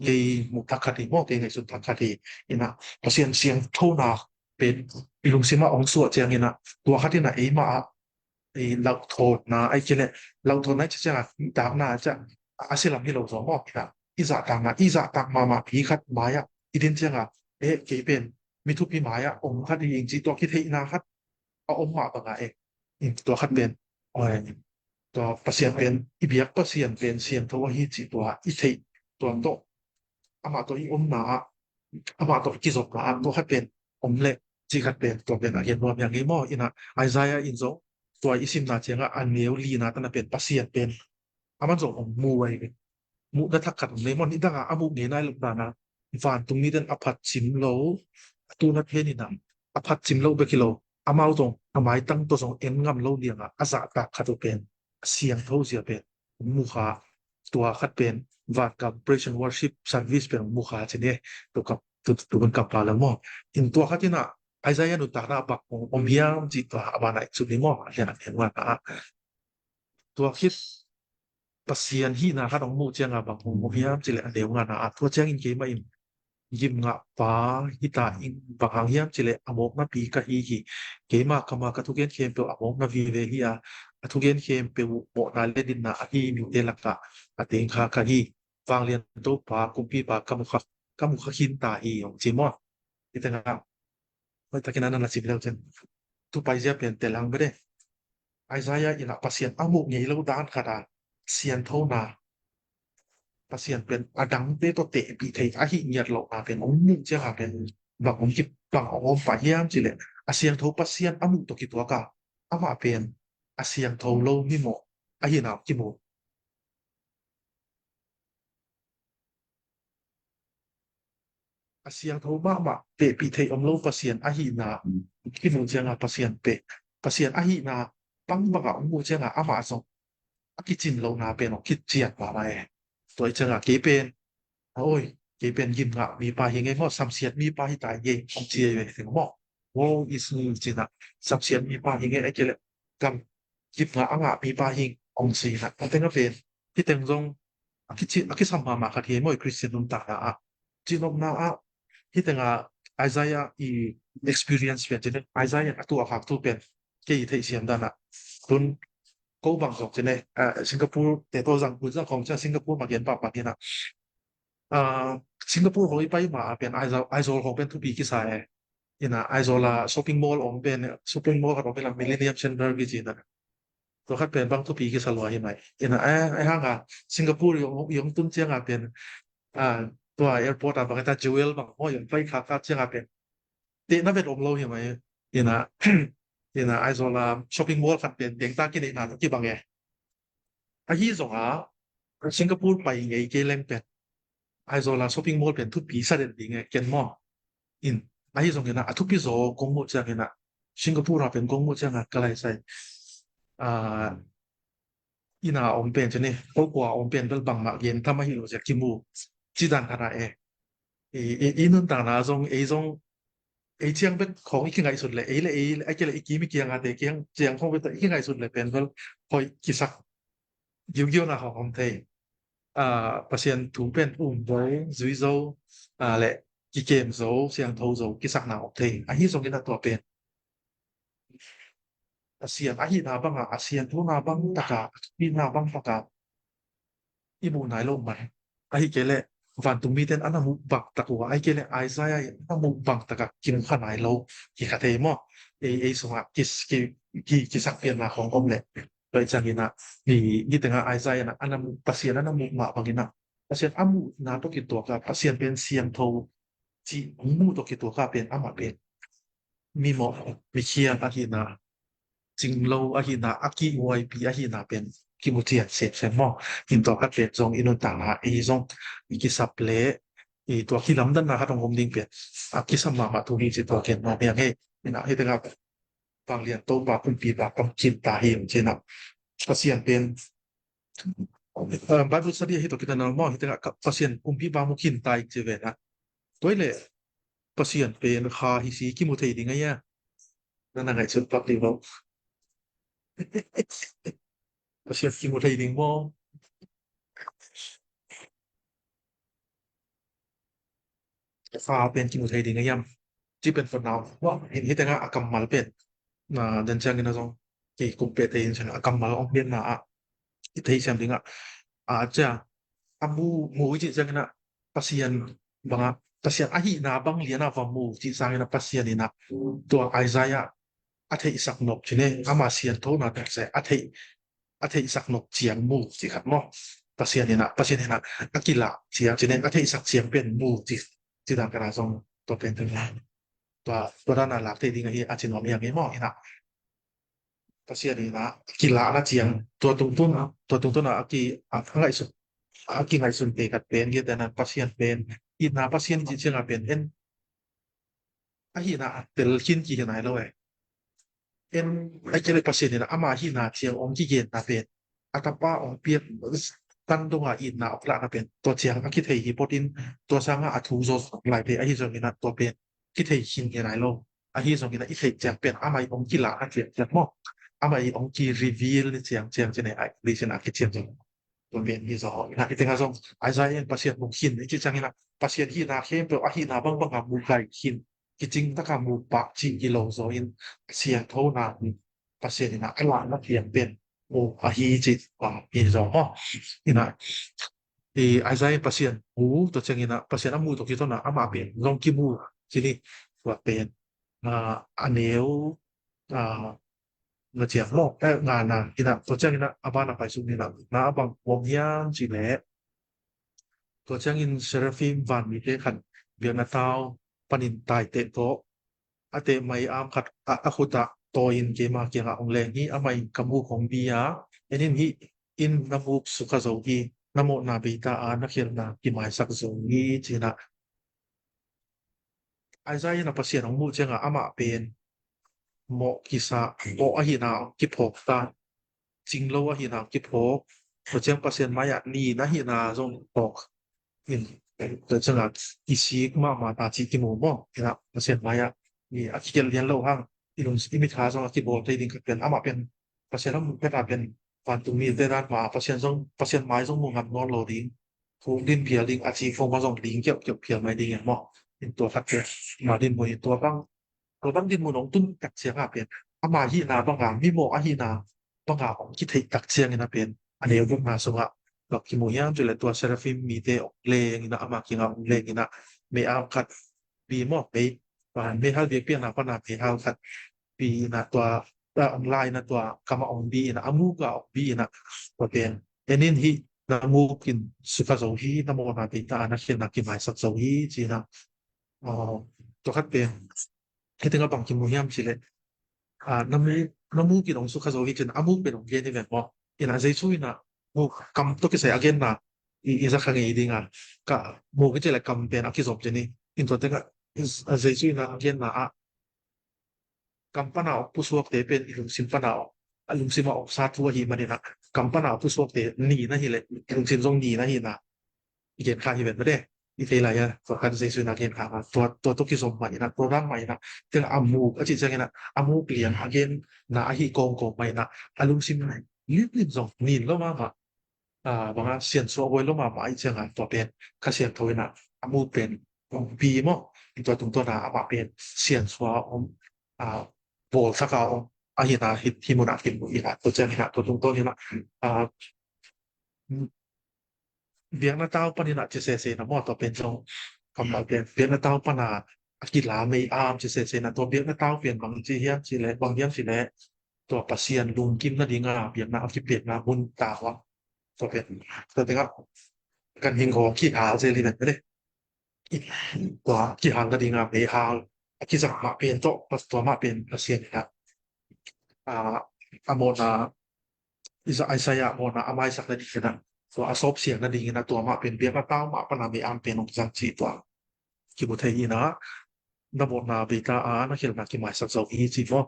kei muh thak khat hi maw, kei ngaihsun thak khat hi. Ina Pasian sianthona pen i lungsimah hong suah ciang ina tua khat ina eima ah i lauhthawnna ai kile lauhthawnna ai ciang a takna a silam hi lo zaw maw. Ina i zahtakna i zahtak mahmah pi khat mai-ah i din ciang a e kei pen mi thupi mai-ah om khat hi ing cih tua kitheihna khat a om mah banga e. Tua khat pen tua Pasian pen i biak Pasian pen siangtho ahi cih tua i theih tua tawh amah tawh i omna ah amah tawh i kizopna ah tua khat pen om le cih khat pen tua pen a gen nuam hiang hi maw. Ina Isaiah in zong tua i simna ciangah a neu lina tana pen Pasian pen aman zong om mu ai ve. Muhna thak khat om nei maw, nidanga a muh ngei nai lo dana vantung miten a phat cim lo a tuna phen ina a phat cim lo bek hi lo amau zong a maitang tawh zong en ngam lo lianga a zahtak khat uh pen a siangtho zia pen mukha tua khat pen vangam praise and worship service pen mukha cine tua kap tu tu kan kap pa lo maw. In tua khat ina Isaiah nuntakna bak om hiam cih tua a bana ik sut ni maw a lian a lian wana tua khit Pasian hihna khat hong muh cianga bang hong mu hiam cileh a neu ngana a tua ciangin keimah in gimngah pa hita in bang hang hiam cileh a mawkna pi ka hi hi. Keimah kama ka thugen khempeuh a mawkna vive hi a a thugen khempeuh uh mawhna le dinna a hi mite lakah a tengkha ka hi. Vanglian Topa kumpipa ka mukha ka mukha khinta hi hong ci maw. Hitenga hoihtakin a nana sim leu cin tu paizia pen tel hang bede. Isaiah inah Pasian a muh ngei lo dan khata sianthona Pasian pen a dangte tawh tehpih thei ahi ngiat lohna pen hong muh cianga pen bang hong ki bang hong om pah hiam cileh a siangtho Pasian a muh tawh kituaka amah pen a siangtho lo mimawh ahina kimu. A siangtho mahmah tehpih theih om lo Pasian ahihna kimu cianga Pasian pe Pasian ahihna bangbanga hong mu cianga amah zong a kicin lohna pen hong kician mahmah e. Tua i cianga kei pen a oi kei pen gimngah mipa hi ngei maw samsiat mipa hi tai ngei hong ci ei ve maw. Woe is me cina samsiat mipa hi ngei a kile kam gimngah a ngah mipa hi hong ci na a tenga pen hiteng zong a kisam mahmah khat hi maw i Christian nuntakna ah. Cinopna ah hitenga Isaiah i experience pen cin Isaiah a tu a khak tu pen kei i theihsiam dana tun ko bang zong cin e Singapore te to zang kun zang kong cin Singapore ma gen pah pah hina Singapore hong i pai ma a pen Aizawl hong pen thupi kisa e. Ina Aizawl a shopping mall hong pen shopping mall khat hong pen Millennium Center kici na tua khat pen bang thupi kisa lua hi mai. Ina ai hanga Singapore i hong tun cianga pen tua airport a bang ita Jewel bang maw i hong pai khak khak cianga pen tehna vet om lo hi mai. Ina ina Aizawl a shopping mall khat pen tengta kineihna kibang e. Ahi zonga Singapore pai ngei kei leng pen Aizawl a shopping mall pen thupi sa den ding e ken maw. In ahi zongina a thupi zaw kong muh ciangina Singapore a pen kong muh cianga ka laisai ina om pen cini kokua om pen bel bangmah gen tham ahi lo zia kimu cidan khana e. I nuntakna zong ei zong ei ciang bek khong i kingaihsut le ei le ei a kile i kim i kiangate kiang ciang khong bek i kingaihsut le pen bel hoih kisak giugiuna khong om thei. Pasian thu pen um zo zui zo le kikem zo siangtho zo kisakna om thei ahi zongin a tua pen Pasian ahihna banga a sianthona bang taka a thupina bang taka i muh nai lo man ahi kei leh vantung mite in a na muh bang tak uh a, ahih kei leh Isaiah in a na muh bang tak a kimu kha nai lo hi kha thei maw? Ei, ei sungah kis-, ki, ki, kisakpiakna khawng om leh. Tua hi ciangin ah, hi, hi tengah Isaiah in ah a na muh, Pasian a na muh mah bangin ah, Pasian a muhna tawh kituak a, Pasian pen siangtho cih hong muh tawh kituak a pen amah pen mimawh, mikhial ahihna, cinglo ahihna, a kihuaipi ahihna pen kimu cian semsem maw? Hi tua khat pen zong i nuntakna, ei zong i kisap leh, i tua kilamdanna khat hong om ding pen a kisam mahmah thu hi ci tua gen nuam hi ing ei. Hi na, hi tengah vanglian Topa kumpipa hong khin ta hi ci-in ah, Pasian pen, eh, Bible study ahi tawh kitan a maw, hi tengah ka, Pasian kumpipa hong khin ta hi ci ve na. Tua hi leh Pasian pen kha hi si kimu thei ding a hia? Na na ngaihsut pak ding maw? Pasian kimu thei ding maw? Fa pen kimu thei ding a hiam? Ci pen for now. Wa, in hi tengah a kammal pen, na, den ciangin a zong kei kum pia thei in ciang a kammal ong pianna ah i thei siam ding ah, a cia, a mu, mu i cih ciangin ah Pasian bang a, Pasian ahihna bang lian a va mu cih sangin ah Pasian in ah tua Isaiah a theihsak nop ci ne, ama sianthona taksa a theih, a theihsak nop ciang mu ci khat maw? Pasian in ah, Pasian in ah a kilah ciang ci ne, a theihsak ciang pen mu ci, ci dan kana zong tua pen tua, tua dan a lak thei ding ahi a ci nuam hi ang hi maw? In ah Pasian in ah a kilahna ciang, tua tungtun, tua tungtun ah a ki, a ngaihsun, a kingaihsun te khat pen, hi tena Pasian pen, itna Pasian ci ciang a pen en ahihna a tel khin kihi nai lo e. En, a kile Pasian in ama hihna ciang ong kigenna pen, a tapa ong piak tan donga itna ong lahna pen tua ciang a kithei hi pawtin, tua sanga a thu zaw lai thei ahi zongin ah tua pen kithei khin hi nai lo. Ahi zongin ah i theih ciang pen amah i ong kilahna ciang ciang maw, amah i ong ki-reveal ni ciang ciang ci ne, a English in a kiciam zong tua pen hi zaw. Ina, i tengah zong Isaiah in Pasian mu khin i ci ciangin ah Pasian hihna khempeuh, a hihna bangbang a mu kai khin, kicing taka mu pak cih hi lo zaw in, siangthona Pasian in ah a lahna ciang pen mu ahi cih bang hi zaw maw? Ina, i Isaiah in Pasian mu, tua ciangin ah Pasian a mu tawh kituak a amah pen zong kimu ci ni. Tua pen, ah, a neu, ah, nga ciang maw, eh, ngana, ina, tua ciangin ah a ban a paisuk ni na, na a bang om hiam ci leh, tua ciangin seraphim vanmite khat biakna tau panin taiteh tawh a teh mai am khat a, a khut ah tawi-in keima kiangah hong leng hi. Amah in ka muk hong bi a, en in, hih in na muk sukha zo hi, na mawhna bei ta a, na khialhna kimaisak zo hi, ci-in ah Isaiah in ah Pasian hong muh ciangah amah pen mawh kisa, mawh ahihna hong kiphawk ta, cinglo ahihna hong kiphawk, tua ciang Pasian mai-ah nin ahihna zong phawk in, tua ciangah kisik mahmah ta cih kimu maw? Ina, Pasian mai-ah i a kigelh lian lo hang, i lung, i mitha zong a kibawl thei ding khat pen, amah pen Pasian a muh phet a pen vantung mite dan mah Pasian zong, Pasian mai zong mu ngam nawn lo ding, thuk din phial ding a ci khong mah zong ding kiauh kiauh phial mai ding e maw? In tua khat pen ma din mu in tua bang, tua bang din mu nong tun tak ciang a pen ama hihna banga, mimawh ahihna banga hong kitheih tak ciangin a pen a neu bukna sungah bang kimu hiam cih leh tua seraphim mite hong leng in ah, ama kiangah hong leng in ah, mei am khat bi maw, mei, ah, meihal biakpiakna pana meihal khat bi in ah, tua, ah, hong la in ah, tua kamah hong bi in ah, a muk ah hong bi in ah, tua pen, en in, hih na muk in sukha zo hi, na mawhna bei ta a, na khialhna kimaisak zo hi, ci-in ah, ah, tua khat pen, hih tengah bang kimu hiam cih leh, ah, na muk, na muk in hong sukha zo hi, ci-in a muk pen hong gen hi ven maw? Ina, Jesu in ah muk, kam tawh kisai a genna i, i za kha ngei ding a, ka muk i cih leh kam pen a kizom ci ni. In tua tengah, ah, Jesu in ah a genna ah kam pana hong pusuakte pen i lungsim pana hong, a lungsim ah hong sa thu ahih manin ah, kam pana hong pusuakte nin ahih leh i lungsim zong nin ahihna i gen kha hi ven mah de. I thei lai a, tua khan Jesu in a gen kha, tua, tua tawh kizom mah in ah, tua dan mah in ah, tengah a muk a cih ciangin ah, a muk lian a genna ahi kawmkawm mah in ah, a lungsim limlim zong nin lo mahmah, ah, banga siansuah huai lo mahmah ahih ciangin tua pen Kha Siangtho in ah a muk pen hong bi maw? Tua tungtawn ah amah pen siansuah hong, ah, bawlsak a hong, ahihna hih, hih mun ah kimu in ah, tua ciangin ah tua tungtawn in ah, ah, biakna tau panin a ci sese na maw, tua pen zong kammal pen biakna tau pana a kila mei am ci sese na, tua biakna tau pen bang ci hiam ci leh, bang hiam ci leh, tua Pasian lungkim nadinga biakna a kipiakna mun tau a, tua pen tua tengah kan hing haw kihal zel hi ven le. Tua kihal nadinga meihal a kizang mah pen tawh, tua mah pen Pasian inah a mawhna, Isaiah mawhna a maisak nading inah, tua a sawp siang nading inah, tua mah pen biakna tau mah pana mei am pen hong zang ci tua kimu thei inah, na mawhna beita a na khelhna kimaisak zo hi ci maw.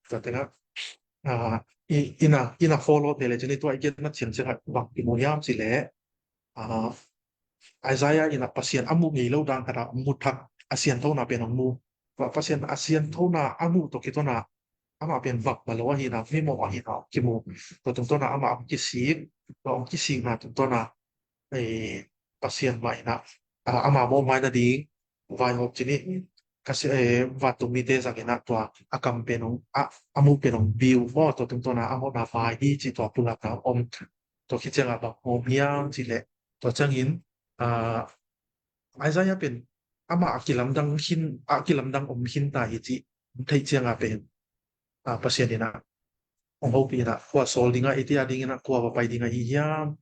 Tua tengah ina ina follow te le cini tua i gen na ciang ciang bang kimu hiam ci leh, Isaiah inah Pasian a muh ngei lo dan khat a mu thak, a sianthona pen hong mu. Tua Pasian a sianthona a muh tawh kituana amah pen bangmah lo ahina, mimawh ahina kimu. Tua tungtawna amah hong kisik, tua hong kisikna tungtawna Pasian mah inah amah mawhmai nading vaihawm cini, vantung mite zang inah tua a kam pen hong, a muh pen hong biu maw, tua tungtawna a mawhna vai hi ci tua pulakna om. Tua khit ciangah bang om hiam ci leh, tua ciangin Isaiah pen amah a kilamdang khin, a kilamdang om khin ta hi ci theih ciangah pen Pasian inah hong hopih inah, kua sawl dingah, iti a ding inah kua va pai dingah hi hiam,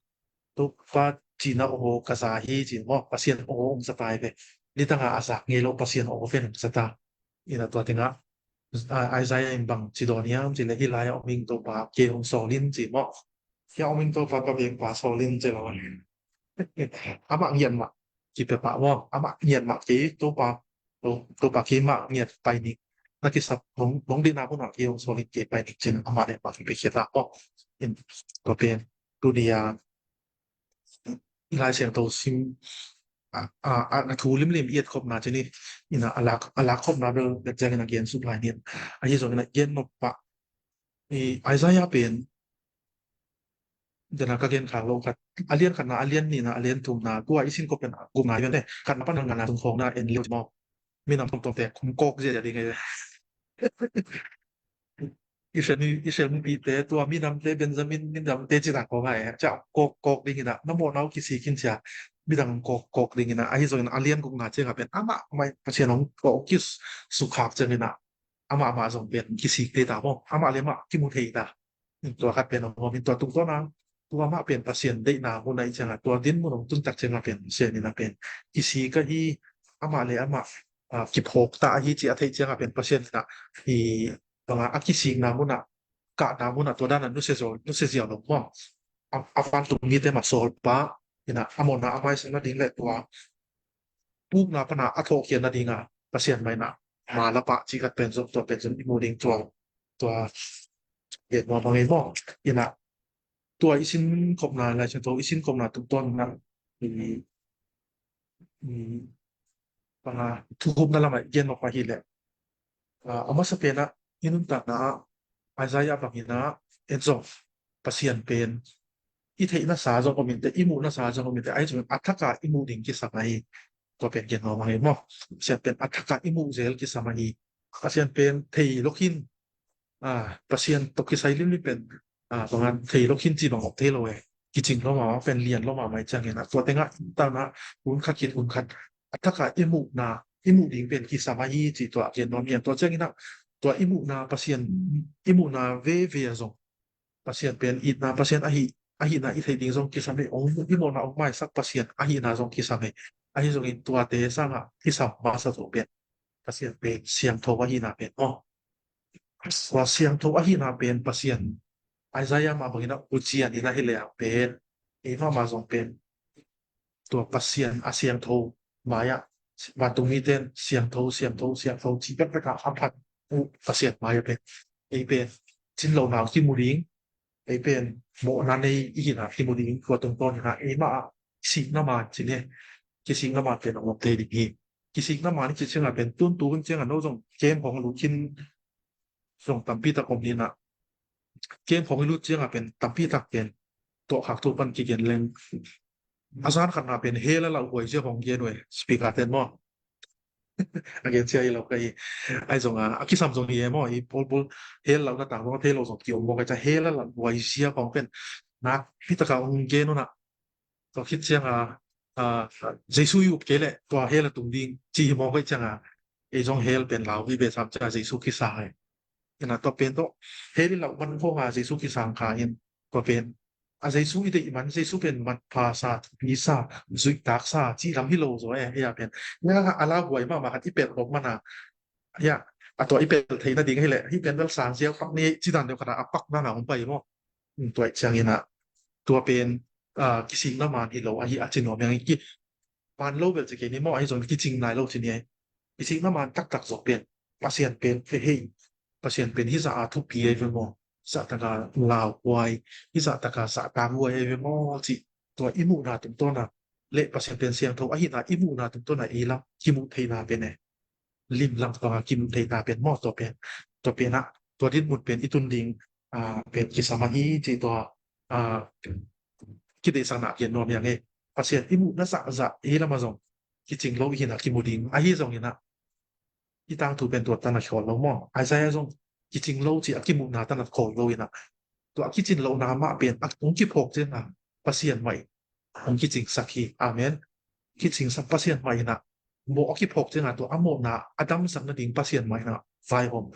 Topa cina aw ka za hi ci maw, Pasian aw hong za ta hi ve. Nitanga a zak ngei lo Pasian aw pen hong za ta. Inah tua tengah Isaiah in bang ci dawn hiam ci leh, hih lai-ah om ing Topa, kei hong sawl in ci maw. Hih a om ing Topa, ka biakpa sawl in ci lo. Amah ngiat mah kipia pah maw, amah ngiat mah kei Topa, Topa kei mah ngiat pai ning, na kisap hong deihna munah kei hong sawl in kei pai ning cin amah ngiat mah kipia khia ta maw. Tua pen tuni a i Lai Siangtho sim a thu limlim i etkhopna cini inah a lakkhopna bel bek ciangin a gen suk lai ni. Ahi zongin a gen nop pah Isaiah pen dena ka gen khak lo khat, a lian khatna, a lian nihna, a lian thumna, tua i sin kop pen gupna hi pen te, khatna pan ngana tung khawngna en liau ci maw. Minam tomtomte kum kawk zia ding e. Israel, Israel mipite, tua minamte, Benjamin minamte ci ta khawng a e, ca kawk, kawk ding inah, na mawhna uh kisik in cia, midang kawk, kawk ding inah, ahi zongin a lian gukna ciangah pen amah mai Pasian hong kawk kis sukhak ciang inah, amah amah zong pen kisik thei ta maw, amah le amah kimu thei ta. Tua khat pen hong om in tua tungtawna, tua mah pen Pasian deihna mun a i ciangah, tua din mun hong tuntak ciangah pen Pasian inah pen kisik ahi, amah le amah kiphawk ta ahi ci a theih ciangah pen Pasian inah i banga a kisikna munah, kahna munah tua dana nusia ziau, nusia ziau lo maw. A vantung mite mah sawlpa inah a mawhna a maisak nading le tua pukna pana a thawhkhiat nadinga Pasian mah inah mala pah cih khat pen zong, tua pen zong i mu ding tua, tua gen nuam a ngei maw. Inah tua i sin khopna, Lai Siangtho i sin khopna tungtawn inah i, i, panga thukhupna lamah i gen mawk pah hi leh, a masa penah i nuntakna ah Isaiah bang inah en zong Pasian pen i theihna sa zong om inte, i muhna sa zong om inte, ahi zong a thaka i muh ding kisam ahi. Tua pen gen nuam a ngei maw. Pasian pen a thaka i muh zel kisam ahi. Pasian pen thei lo khin, Pasian tawh kisai limlim pen banga thei lo khin ci bang om thei lo e. Kicing lo mah, pen lian lo mah mai ciangin a tua tengah i tana hun khat khit hun khat a thaka i muhna, i muh ding pen kisam ahi ci tua gen nuam hian. Tua ciangin a tua i muhna Pasian, i muhna veve a zong Pasian pen itna Pasian ahi, ahihna i theih ding zong kisam hi. Ong i mawhna ong maisak Pasian ahihna zong kisam hi. Ahi zongin tuate sangah kisam masa zo pen Pasian pen siangtho ahihna pen maw. Tua siangtho ahihna pen Pasian Isaiah mah bangin a ucian in ahi leh pen eimah mah zong pen tua Pasian a siangtho mai-ah vantung mite in siangtho, siangtho, siangtho ci pekpek a a phat uh Pasian mai-ah pen ei pen cin lohna kimu ding, ei pen mawhna nei i hihna kimu ding, tua tungtawn in a eimah ah kisikna man cin e, kisikna man pen a om thei ding hi. Kisikna man i cih ciangah pen tun tu hun ciangah no zong kem hong lut khin zong tampi tak om ni in a, kem hong i lut ciangah pen tampi tak pen tawhkhak thu pan kigen leng a zan khatna pen hell a lauhuai zia hong gen uh e, speaker ten maw. A gen cia hi lo ka hi. Ahi zong a, a kisam zong hi e maw, i pawlpawl hell lauhna tang zong a thei lo zong ki om maw ka hi cia, hell a lauhuai zia hong pen nakpi taka hong gen uh na. Tua khit cianga, ah, Jesu i up kei leh tua hell a tung ding ci hi mawk ahih cianga, ei zong hell pen lau hi ve sam cianga Jesu kisang e. Ina tua pen tawh hell i lauh man khawng a Jesu kisang kha in tua pen a Jesu i deih man, Jesu pen manpha sa, thupi sa, zuihtak sa cih lam hi lo zaw e, ei a pen. Ina a lauhuai mahmah khat i pelh lawk man a, hia, a tua i pel theihna ding ahileh hih pen bel sang ziau pak ni ci dan deuh khat a pak dan a hong pai maw? Tua ih ciangin ah tua pen, ah, kisikna man hi lo ahi a ci nuam hi ing. Ki man lo bel ci kei ni maw, ahi zong kicing nai lo ci ni. Kisikna man taktak zawh pen Pasian pen pe hei, Pasian pen hih zah a thupi ahi ve maw? Zah taka lauhuai, hih zah taka zahtakhuai ahi ve maw cih tua i muhna tungtawn a le Pasian pen siangtho ahihna i muhna tungtawn a ei lam kimuh theihna pen e, lim lam panga kimuh theihna pen maw? Tua pen, tua pen ah tua dinmun pen i tun ding, ah, pen kisam ahi cih tua, ah, kideihsakna gen nuam hi ing e. Pasian i muhna zahzah ei lam a zong kicing lo i hihna kimu ding ahi zongin ah i tangthu pen tua tan a khawl lo maw? Isaiah zong kicing lo cih a kimuhna tan a khawl lo in ah tua a kicin lohna mah pen a hong kiphawk cianga Pasian mah in hong kicingsak hi. Amen. Kicingsak Pasian mah in ah mawh a kiphawk cianga tua a mawhna a damsak nading Pasian mah in ah vaihawm.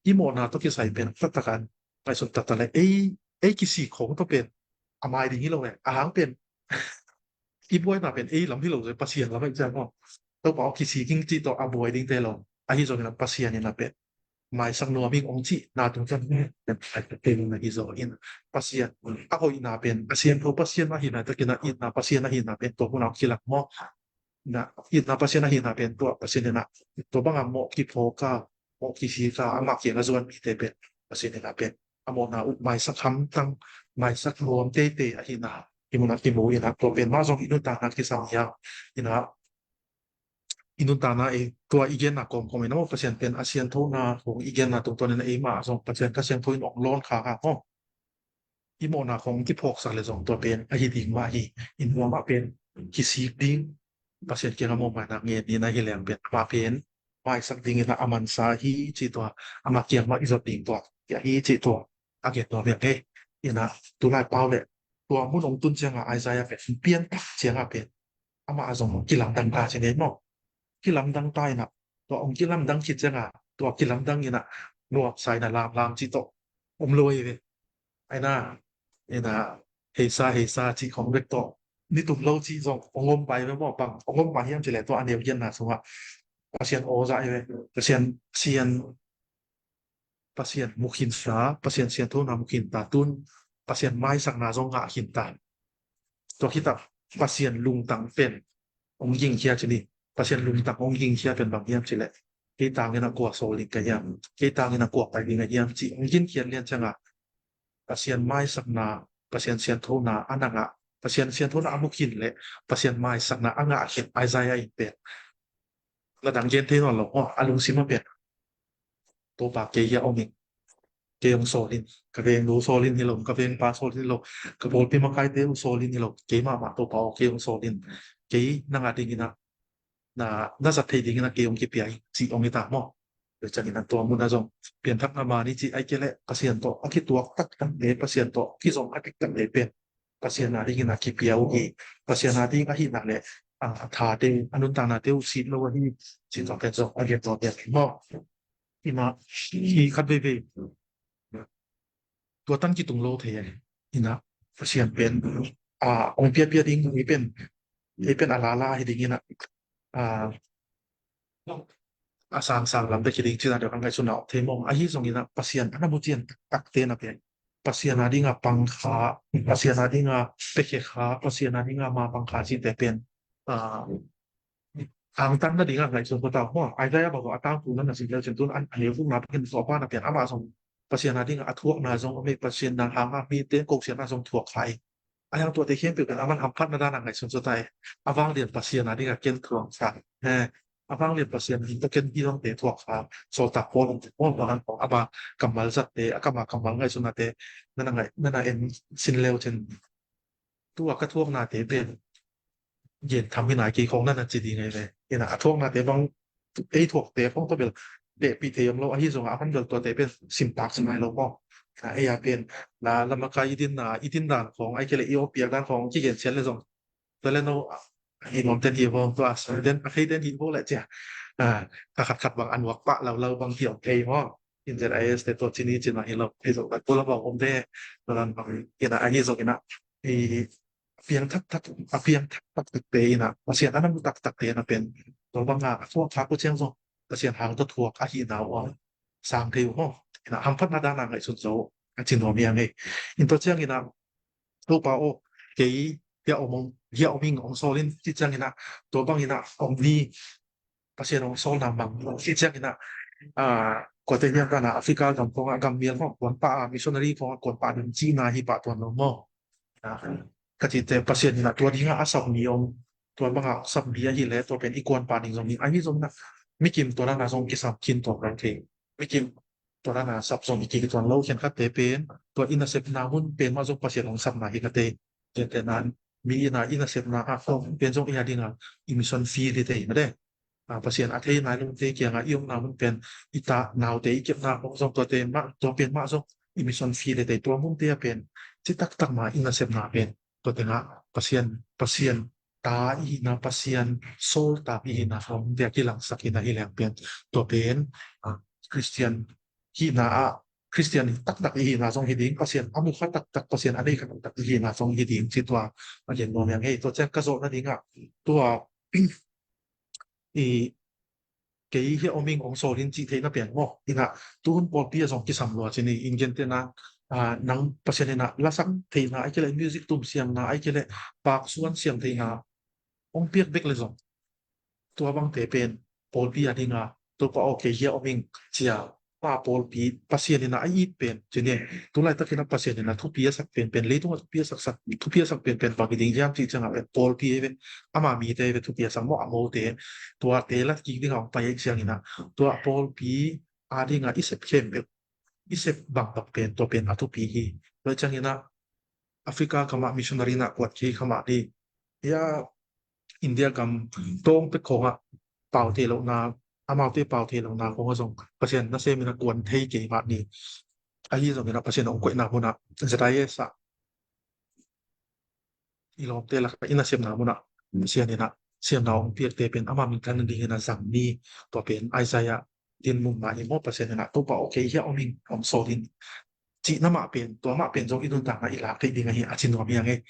I mawhna tawh kisai pen taktak an ngaihsun taktak le ei, ei kisik khawng tawh pen a mai ding hi lo e. A hang pen i buaina pen ei lam hi lo zaw, Pasian lam ahi ciang aw. Topa aw kisik ing cih tawh a buai dingte lo. Ahi zongin a Pasian in a pen maisak nuam ing ong cihna tungtawn pen pen na hi zaw in Pasian a hoihna pen a siangtho Pasian ahihna takin a itna Pasian ahihna pen tua hun a ong kilang maw? Na itna Pasian ahihna pen tua Pasian in a tua banga mawh kiphawk a, mawh kisik a, amah kiang a zuan mite pen Pasian in a pen a mawhna uh maisak hamtang, maisak nuam teitei ahihna i mun a kimu in a tua pen mah zong i nuntakna kisam hiam? In a i nuntakna ei tua i genna kawmkawm in a maw Pasian pen a sianthona kong i genna tungtawn in a ei mah zong Pasian Kha Siangtho in ong lawn kha kha maw? I mawhna kong kiphawksak le zong tua pen ahi ding mah hi. I nuam ah pen kisik ding, Pasian kiang a mawhmaina ngen ni na hi leng pen amah pen maisak dingin a mansa hi cih tua, amah kiang mah i zot ding tua hi cih tua a gen tua viang hi. In a tulai pau le tua mun ong tun cianga Isaiah pen pian tak cianga pen amah a zong kilamdang ta ci ngei maw? Kilamdang ta in a tua ong kilamdang khit cianga tua kilamdang in a nuamsa in a lamlam cih tawh om lo hi ve. Aina, ina, heisa, heisa, cih khong bek tawh. Nitum lo cih zong, ong om pai ve maw, bang, ong om pai hiam cih leh tua a neu genna sungah. Pasian aw zah hi ve, Pasian, Pasian, Pasian mukhinsa, Pasian sianthona mukhinta tun, Pasian maisakna zong ngah khinta. Tua khitah, Pasian lungtang pen, ong gingkhia cih ni, Pasian lungtang ong gingkhia pen bang hiam cih leh. Kei tangin a kua sawl ding ka hiam, kei tangin a kua pai ding a hiam cih ong gingkhia lian ciangah Pasian maisakna, Pasian sianthona a na ngah, Pasian sianthona a mu khin le Pasian maisakna a ngah khin Isaiah in pen. Na dang gen thei nawn lo, a lungsim a pen. Topa kei hia om in. Kei ong sawl in, ka veng nu sawl in hi lo, ka veng pa sawl in hi lo, ka pawlpi makaite uh sawl in hi lo, kei mahmah Topa aw kei ong sawl in. Kei na ngah dingin a na, na zat thei dingin a kei ong kipia hi, cih ong hi ta maw? Tua ciangin a tua mun a zong pianthakna man hi cih ai kei leh Pasian tawh a kituak taktak le Pasian tawh kizom a taktak le pen Pasian a dingin a kipia uh hi. Pasian a ding ahihna le a thate a nuntaknate uh sit lo ahi cih tawh pen zong a gen tawh pian maw? Ina hi khat veivei tua tan kitung lo thei a ina Pasian pen a ong piapia ding hi pen, hi pen a lala hi ding ina a sangsang lam bek hi ding cina deuh kan ngaihsutna om thei mawng. Ahi zong ina Pasian a na mu cian takte na pen Pasian a dinga pangkha, Pasian a dinga pekhe kha, Pasian a dinga ma pangkha cite pen a angtan na dinga ngaihsun ko ta maw? Isaiah bang a tangthu na na sin leu cin tun an a neu vukna pakin zawh pa na pian amah zong Pasian a dinga a thuakna zong a mei Pasian na hanga mite kosiatna zong thuak kha hi. A yang tuate khempeuh pen a man hamphatna dana ngaihsun zaw ta hi. A vanglian Pasian a dinga ken thuak kha. He, a vanglian Pasian ding ta ken hi zongte thuak kha. Sawltak Paul hong thuak kha. A ba kammal zatte, a kama kammal ngaihsutnate nana ngai, nana en sin leu cin. Tua ka thuaknate pen gen tham hi nai kei khong nana ci ding ahi ve. Ina a thuaknate bang ei thuakte khong tawh bel dehpih thei om lo ahi zongah a hon bel tuate pen simpak si nai lo maw? Ina ei a pen na lamakai i dinna, i din dan khong ai kei le i awpiak dan khong kigen sian le zong Tua le no, a hi nuam ten hi vo, tua a sung ten a thei ten hi vo le cia. A, a khat khat bang a nuak pah laulau bang hi om thei maw. In Z I S te tua cini cina hi lo, hi lo, a kula bang om te, tua dan bang, ina, a hi zong ina, i, a piang thak thak, a piang thak thak te ina, Pasian a nam thak thak te ina pen, tua banga, a tua kha ko ciang zong, Pasian hang tua thuak a hi na ua, sang thei uh maw. Ina, hamphatna dana ngaihsun zo, a ci nuam hi a ngei. In tua ciang ina, Topa aw, kei hia om ong, hia om ing ong sawl in, ci ciang ina, tua bang ina, om ni, Pasian ong sawlna mang, ci ciang ina, a, kuate hiam dana, Africa gam khong a, gam mial khong, kuanpa a, missionary khong a, kuanpa a, ding cina hi pah tuan lo maw. A, ka cite Pasian ina, tua dinga a sap ni om, tua banga sap ni ahi le, tua pen i kuanpa ding zong ni, ahi zong na, mikim tua dana zong kisam khin tua kan thei. Mikim tua dana sap zong i kik tuan lo, khen khatte pen, tua i nasepna mun pen mah zong Pasian ong sapna hi khatte. Khen te nan, mi ina i nasepna a khong pen zong i a dinga, i mission field hi te hi mah de. A, Pasian a thei nai lungte kianga i omna mun pen, i ta naute i kepna khong zong tuate mah, tua pen mah zong i mission field hi te, tua munte a pen, ci taktak ma i nasepna pen, tua tengah Pasian, Pasian ta i hina, Pasian sawltak i hina, khong te a kilangsak hina hi leng pen, tua pen, a, Christian hina ah, Christian taktak i hina zong hi ding, Pasian a mukha taktak, Pasian a neikha taktak i hina zong hi ding, ci tua a gen nuam hi a ngei. Tua ciang ka zawh nadingah, tua, i, kei hia om ing ong sawl in cih theihna pen maw. Ina, tuhun pawlpi a zong kisam lua ci ni, in gen tena, a, nang Pasian ina lasak theihna, ai kei le music tum siamna, ai kei le paksuan siam theihna, ong piak bek le zong. Tua bangte pen, pawlpi a dinga, Topa aw kei hia om ing cia, pa pawlpi, Pasian ina a it pen, ci ni, tu laitak ina Pasian ina thupi a sak pen pen, leitung a thupi a sak sak, thupi a sak pen pen, bang i ding hiam cih ciangah pen, pawlpi ei ve, ama mite ei ve thupi a sak maw, a mote, tuate la kik dinga ong pai ei ciang ina, tua pawlpi a dinga i sep khempeuh, i sep bangtak pen, tua pen a thupi hi. Tua ciang ina, Africa kamah missionary na kuat kei kamah di. Ia India kam tawng pek khawngah pau thei lohna, amaute pau thei lohna khawngah zong Pasian nasem ina kuan thei kei mah ni. Ahi zong ina Pasian ong koihna munah Z I S ah i lawmte lak i nasepna munah Pasian ina siamna ong piakte pen ama minthan ding ina zang ni. Tua pen Isaiah din mun mah hi maw, Pasian ina Topa aw kei hia om ing ong sawl in cihna mah pen, tua mah pen zong i nuntakna i lak theih ding ahi a ci nuam hi a ngei.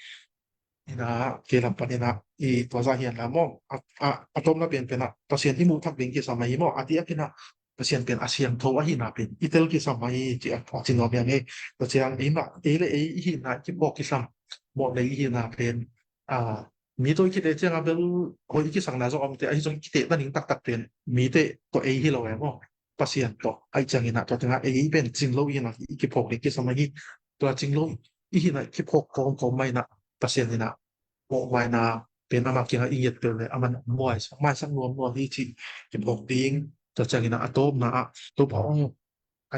Ina kei lam pan ina i tua zah hian la maw, a, a, a tawpna pen pen ah Pasian i muh thak ding kisam ahi maw, a diak ina Pasian pen a siangtho ahihna pen i tel kisam ahi ci a, a ci nuam hi a ngei. Tua ciang ei mah, ei le ei i hihna i kiphawk kisam, mawh nei i hihna pen, a, mi tawh i kiteh ciang a bel hoih i kisakna zong omte ahi zong i kiteh nading taktak pen mite tawh ei hi lo e maw. Pasian tawh ahi ciangin ah tua tengah ei pen cing lo i hihna i kiphawk ding kisam ahi. Tua cing lo i hihna i kiphawk kawmkawm mah inah Pasian inah mawhmaina pen amah kiangah i ngiat peuh le aman maisak, maisak nuamnuam hi cih kiphawk ding. Tua ciangin ah a tawpna ah Topa aw,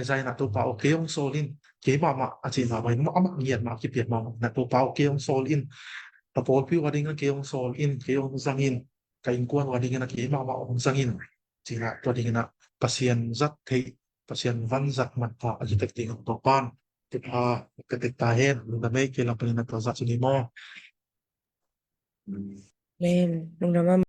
Isaiah inah Topa aw kei hong sawl in, kei mahmah a cih mahmah in amah ngiat mah a kipiak mahmah inah Topa aw kei hong sawl in, ka pawlpi uh a dingah kei hong sawl in, kei hong zang in, ka innkuan uh a dingin ah kei mahmah hong zang in. Cinah tua dingin ah Pasian zat theih, Pasian vanzat manpha a kitek ding hong Topa'n thupha ka tek ta hen. Lungdam ei, kei lam panin ah tua zah ci ni maw. Amen. Lungdam.